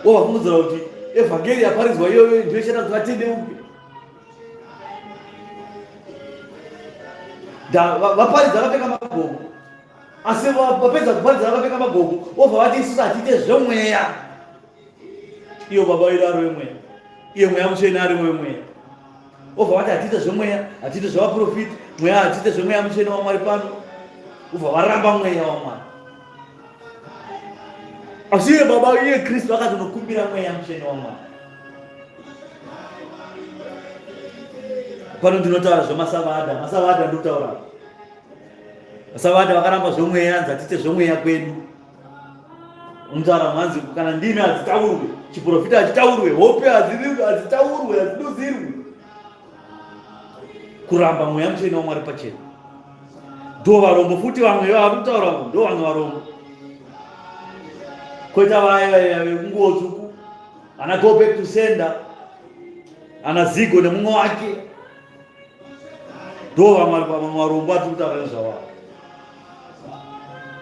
Vovafungidzira kuti evhangeri yaparidzwa iyoyo ndiyo ichaita kuti vatendeuke. Vaparidza vakapfeka magogo, asi vapedza kuparidza vakapfeka magogo vobva vati isusu hatiite zvemweya. Iyo baba vedu ari wemweya, iye mweya mutsvene ari wemweya. Vobva vati hatiite zvemweya, hatiite zvevaprofiti, mweya hatiite zvemweya mutsvene waMwari pano. Vobva varamba mweya waMwari. Asi iye baba iye Kristu akati unokumbira mweya mutsvene waMwari. Pano ndinotaura zvemasavada, masavada ndinotaura. Masavada vakaramba zvemweya, hanzi hatiite zvemweya kwedu. Unotaura mhanzi kana ndimi hadzitaurwe, chiprofita hachitaurwe, hope hadzitaurwe, hadzidudzirwi. Kuramba mweya mutsvene waMwari pachena. Ndo varombo futi vamwe vari kutaura ndo vamwe varombo. Koita vaya vaya venguo tsvuku ana go back to sender ana zigo nemumwe wake. Ndo vamwe varombo atiri kutaura nezvavo.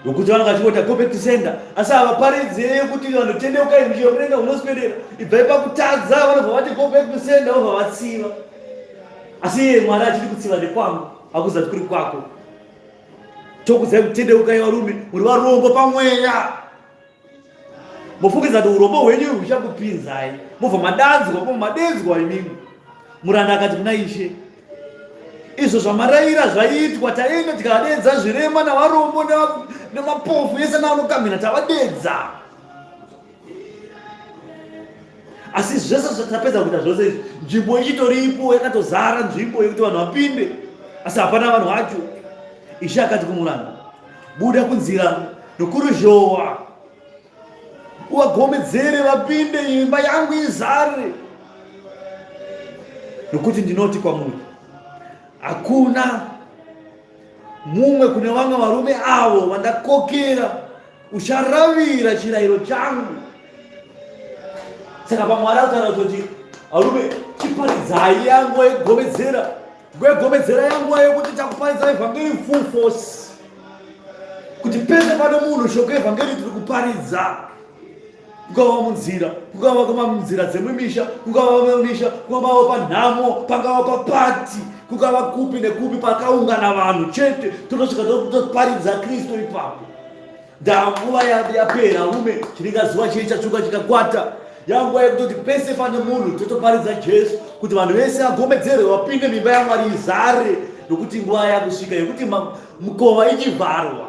Nokuti vanenge vachingoti go back to sender, asi havaparidze kuti vanhu tendeukai mushe mudenga munoswedera, ibvai pakutadza, vanobva vati go back to sender, vobva vatsiva. Asi iye Mwari achiri kutsiva nekwangu, hakuzati kuri kwako. Tokudzai kutendeukai varume, muri varombo pamweya. Mofungidza kuti urombo hwenyu huchakupinzai, mobva madanzwa, mobva madenzwa imimi. Muranda akati kuna Ishe, izvo zvamaraira zvaitwa, taenda tikavadedza zvirema navarombo nemapofu ese naanokamhina tavadedza. Asi zvese zvatapedza kuita zvose izvi, nzvimbo ichitoripo, yakatozara nzvimbo yekuti vanhu vapinde, asi hapana vanhu vacho. Ishe akati kumuranda, buda kunzira nokuruzhowa uvagomedzere vapinde, imba yangu izare. Nokuti ndinoti kwamuri, hakuna mumwe kune vamwe varume avo vandakokera ucharavira chirayiro changu. Saka pamwe arikutaura kuti varume chiparidzai yanguva yekugomedzera, nguva yekugomedzera yanguva yekuti takuparidza evhangeri full force, kuti pese pane munhu shoko evhangeri tiri kuparidza, kungava munzira, kungava kumanzira dzemumisha, kungava mumisha, kungava panhamo, pangava papati, kungava kupi nekupi pakaungana vanhu chete, totosvika toparidza Kristu ipapo. Ndanguva yapera rume, chiringa zuva chii chatsvuka chikakwata, yanguva yekutoti pese pane munhu totoparidza Jesu kuti vanhu vese vagomedzerwe vapinde mimba yaMwari izare, nokuti nguva yakusvika yekuti mukova ichivharwa.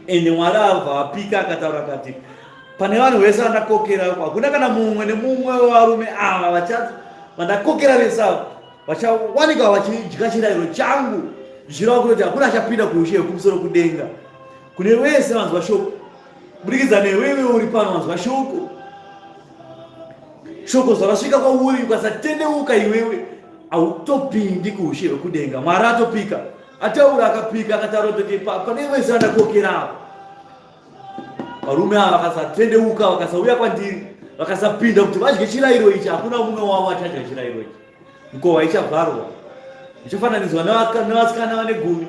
Ende Mwari abva apika akataura akati, pane vanhu vese vandakokera, hakuna kana mumwe nemumwe wevarume ava vandakokera vese ava vachawanikwa vachidya chirayiro changu, zvichireva kutoti hakuna achapinda kuushe hwekumusoro kudenga. Kune vese vanzwa shoko kubudikidza newe, iwe uri pano wanzwa shoko, shoko zvarasvika kwauri, ukasatendeuka iwewe hautopindi kuushe hwekudenga. Mwari atopika, ataura, akapika, akataura kuti pane vese vandakokera ava varume ava vakasatendeuka, vakasauya kwandiri, vakasapinda kuti vadye chirayiro ichi, hakuna mumwe wavo achadya chirayiro ichi. Mukova ichavharwa, ichafananidzwa nevasikana vane gumi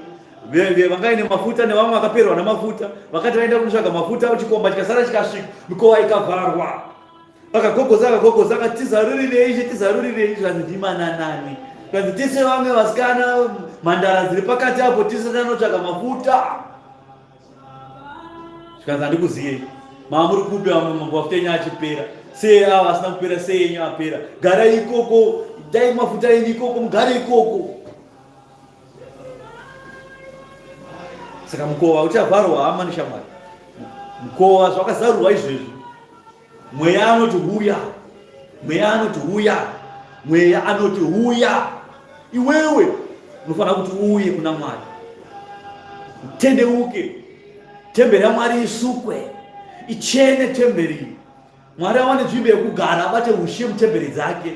vangaine mafuta nevamwe vakaperwa namafuta, vakati vaenda kunotsvaga mafuta, chikomba chikasara chikasvika, mikova ikavharwa. Vakagogoza, vakagogoza, vakati tizarurirei Ishe, tizarurirei. Zvikanzi ndimananani, zvikanzi tise vamwe vasikana mhandara dziri pakati apo, tise tanotsvaga mafuta. Zvikanzi handikuziyei, mava muri kupi? Vamwe mafuta enyu achipera sei? Ava asina kupera sei enyu apera? Garai ikoko, dai mafuta enyu ikoko, mugare ikoko. Saka mukova uchavharwa, hama neshamwari. Mukova zvakazarurwa izvezvi, mweya anoti huya, mweya anoti huya, mweya anoti huya. Iwewe unofanira kuti uuye kuna Mwari, utendeuke, temberi yaMwari isukwe, ichene temberi iyi. Mwari awane nzvimbo yekugara, abate ushe mutemberi dzake.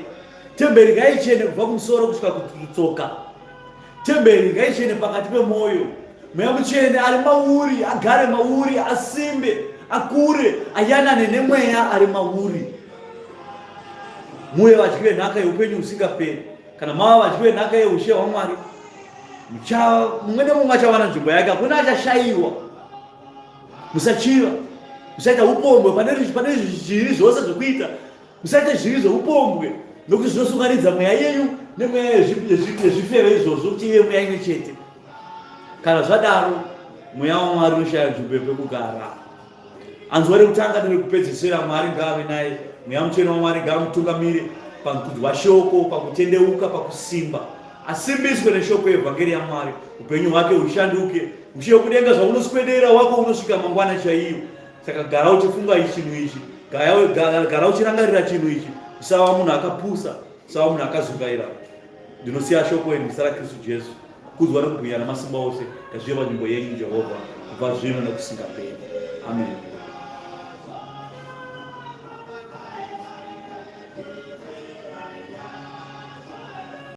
Temberi ngaichene kubva kumusoro kusvika kutsoka. Temberi ngaichene pakati pemwoyo. Mweya Mutsvene ari mauri agare mauri, asimbe, akure, ayanane nemweya ari mauri. Muve vadyi venhaka yeupenyu husingaperi. Kana mava vadyi venhaka yeushe hwaMwari, mumwe nemumwe achawana nzvimbo yake, hakuna achashayiwa. Musachiva, musaita upombwe, pane zvivi zvose zvekuita, musaita zvivi zveupombwe, nokuti zvinosunganidza mweya yenyu nemweya yezvifeve izvozvo kuti ive mweya imwe chete. Kana zvadaro, mweya waMwari unoshaya nzvimbo yepekugara. Anzwa rekutanga nerekupedzesera, Mwari ngaave naye. Mweya Mutsvene waMwari ngaamutungamire pakunzwa shoko, pakutendeuka, pakusimba. Asimbiswe neshoko yevhangeri yaMwari, upenyu hwake hushanduke. Ushe wekudenga zvaunoswedera wako unosvika mangwana chaiyo. Saka gara uchifunga chinhu ichi, gara uchirangarira chinhu ichi. Usava munhu akapusa, usava munhu akazungaira. Ndinosiya shoko iri muzita raKristu Jesu. Kukudzwa nekubwinya namasimba ose ngazvive panzvimbo yenyu Jehovha, kubva zvino nekusingaperi. Amen.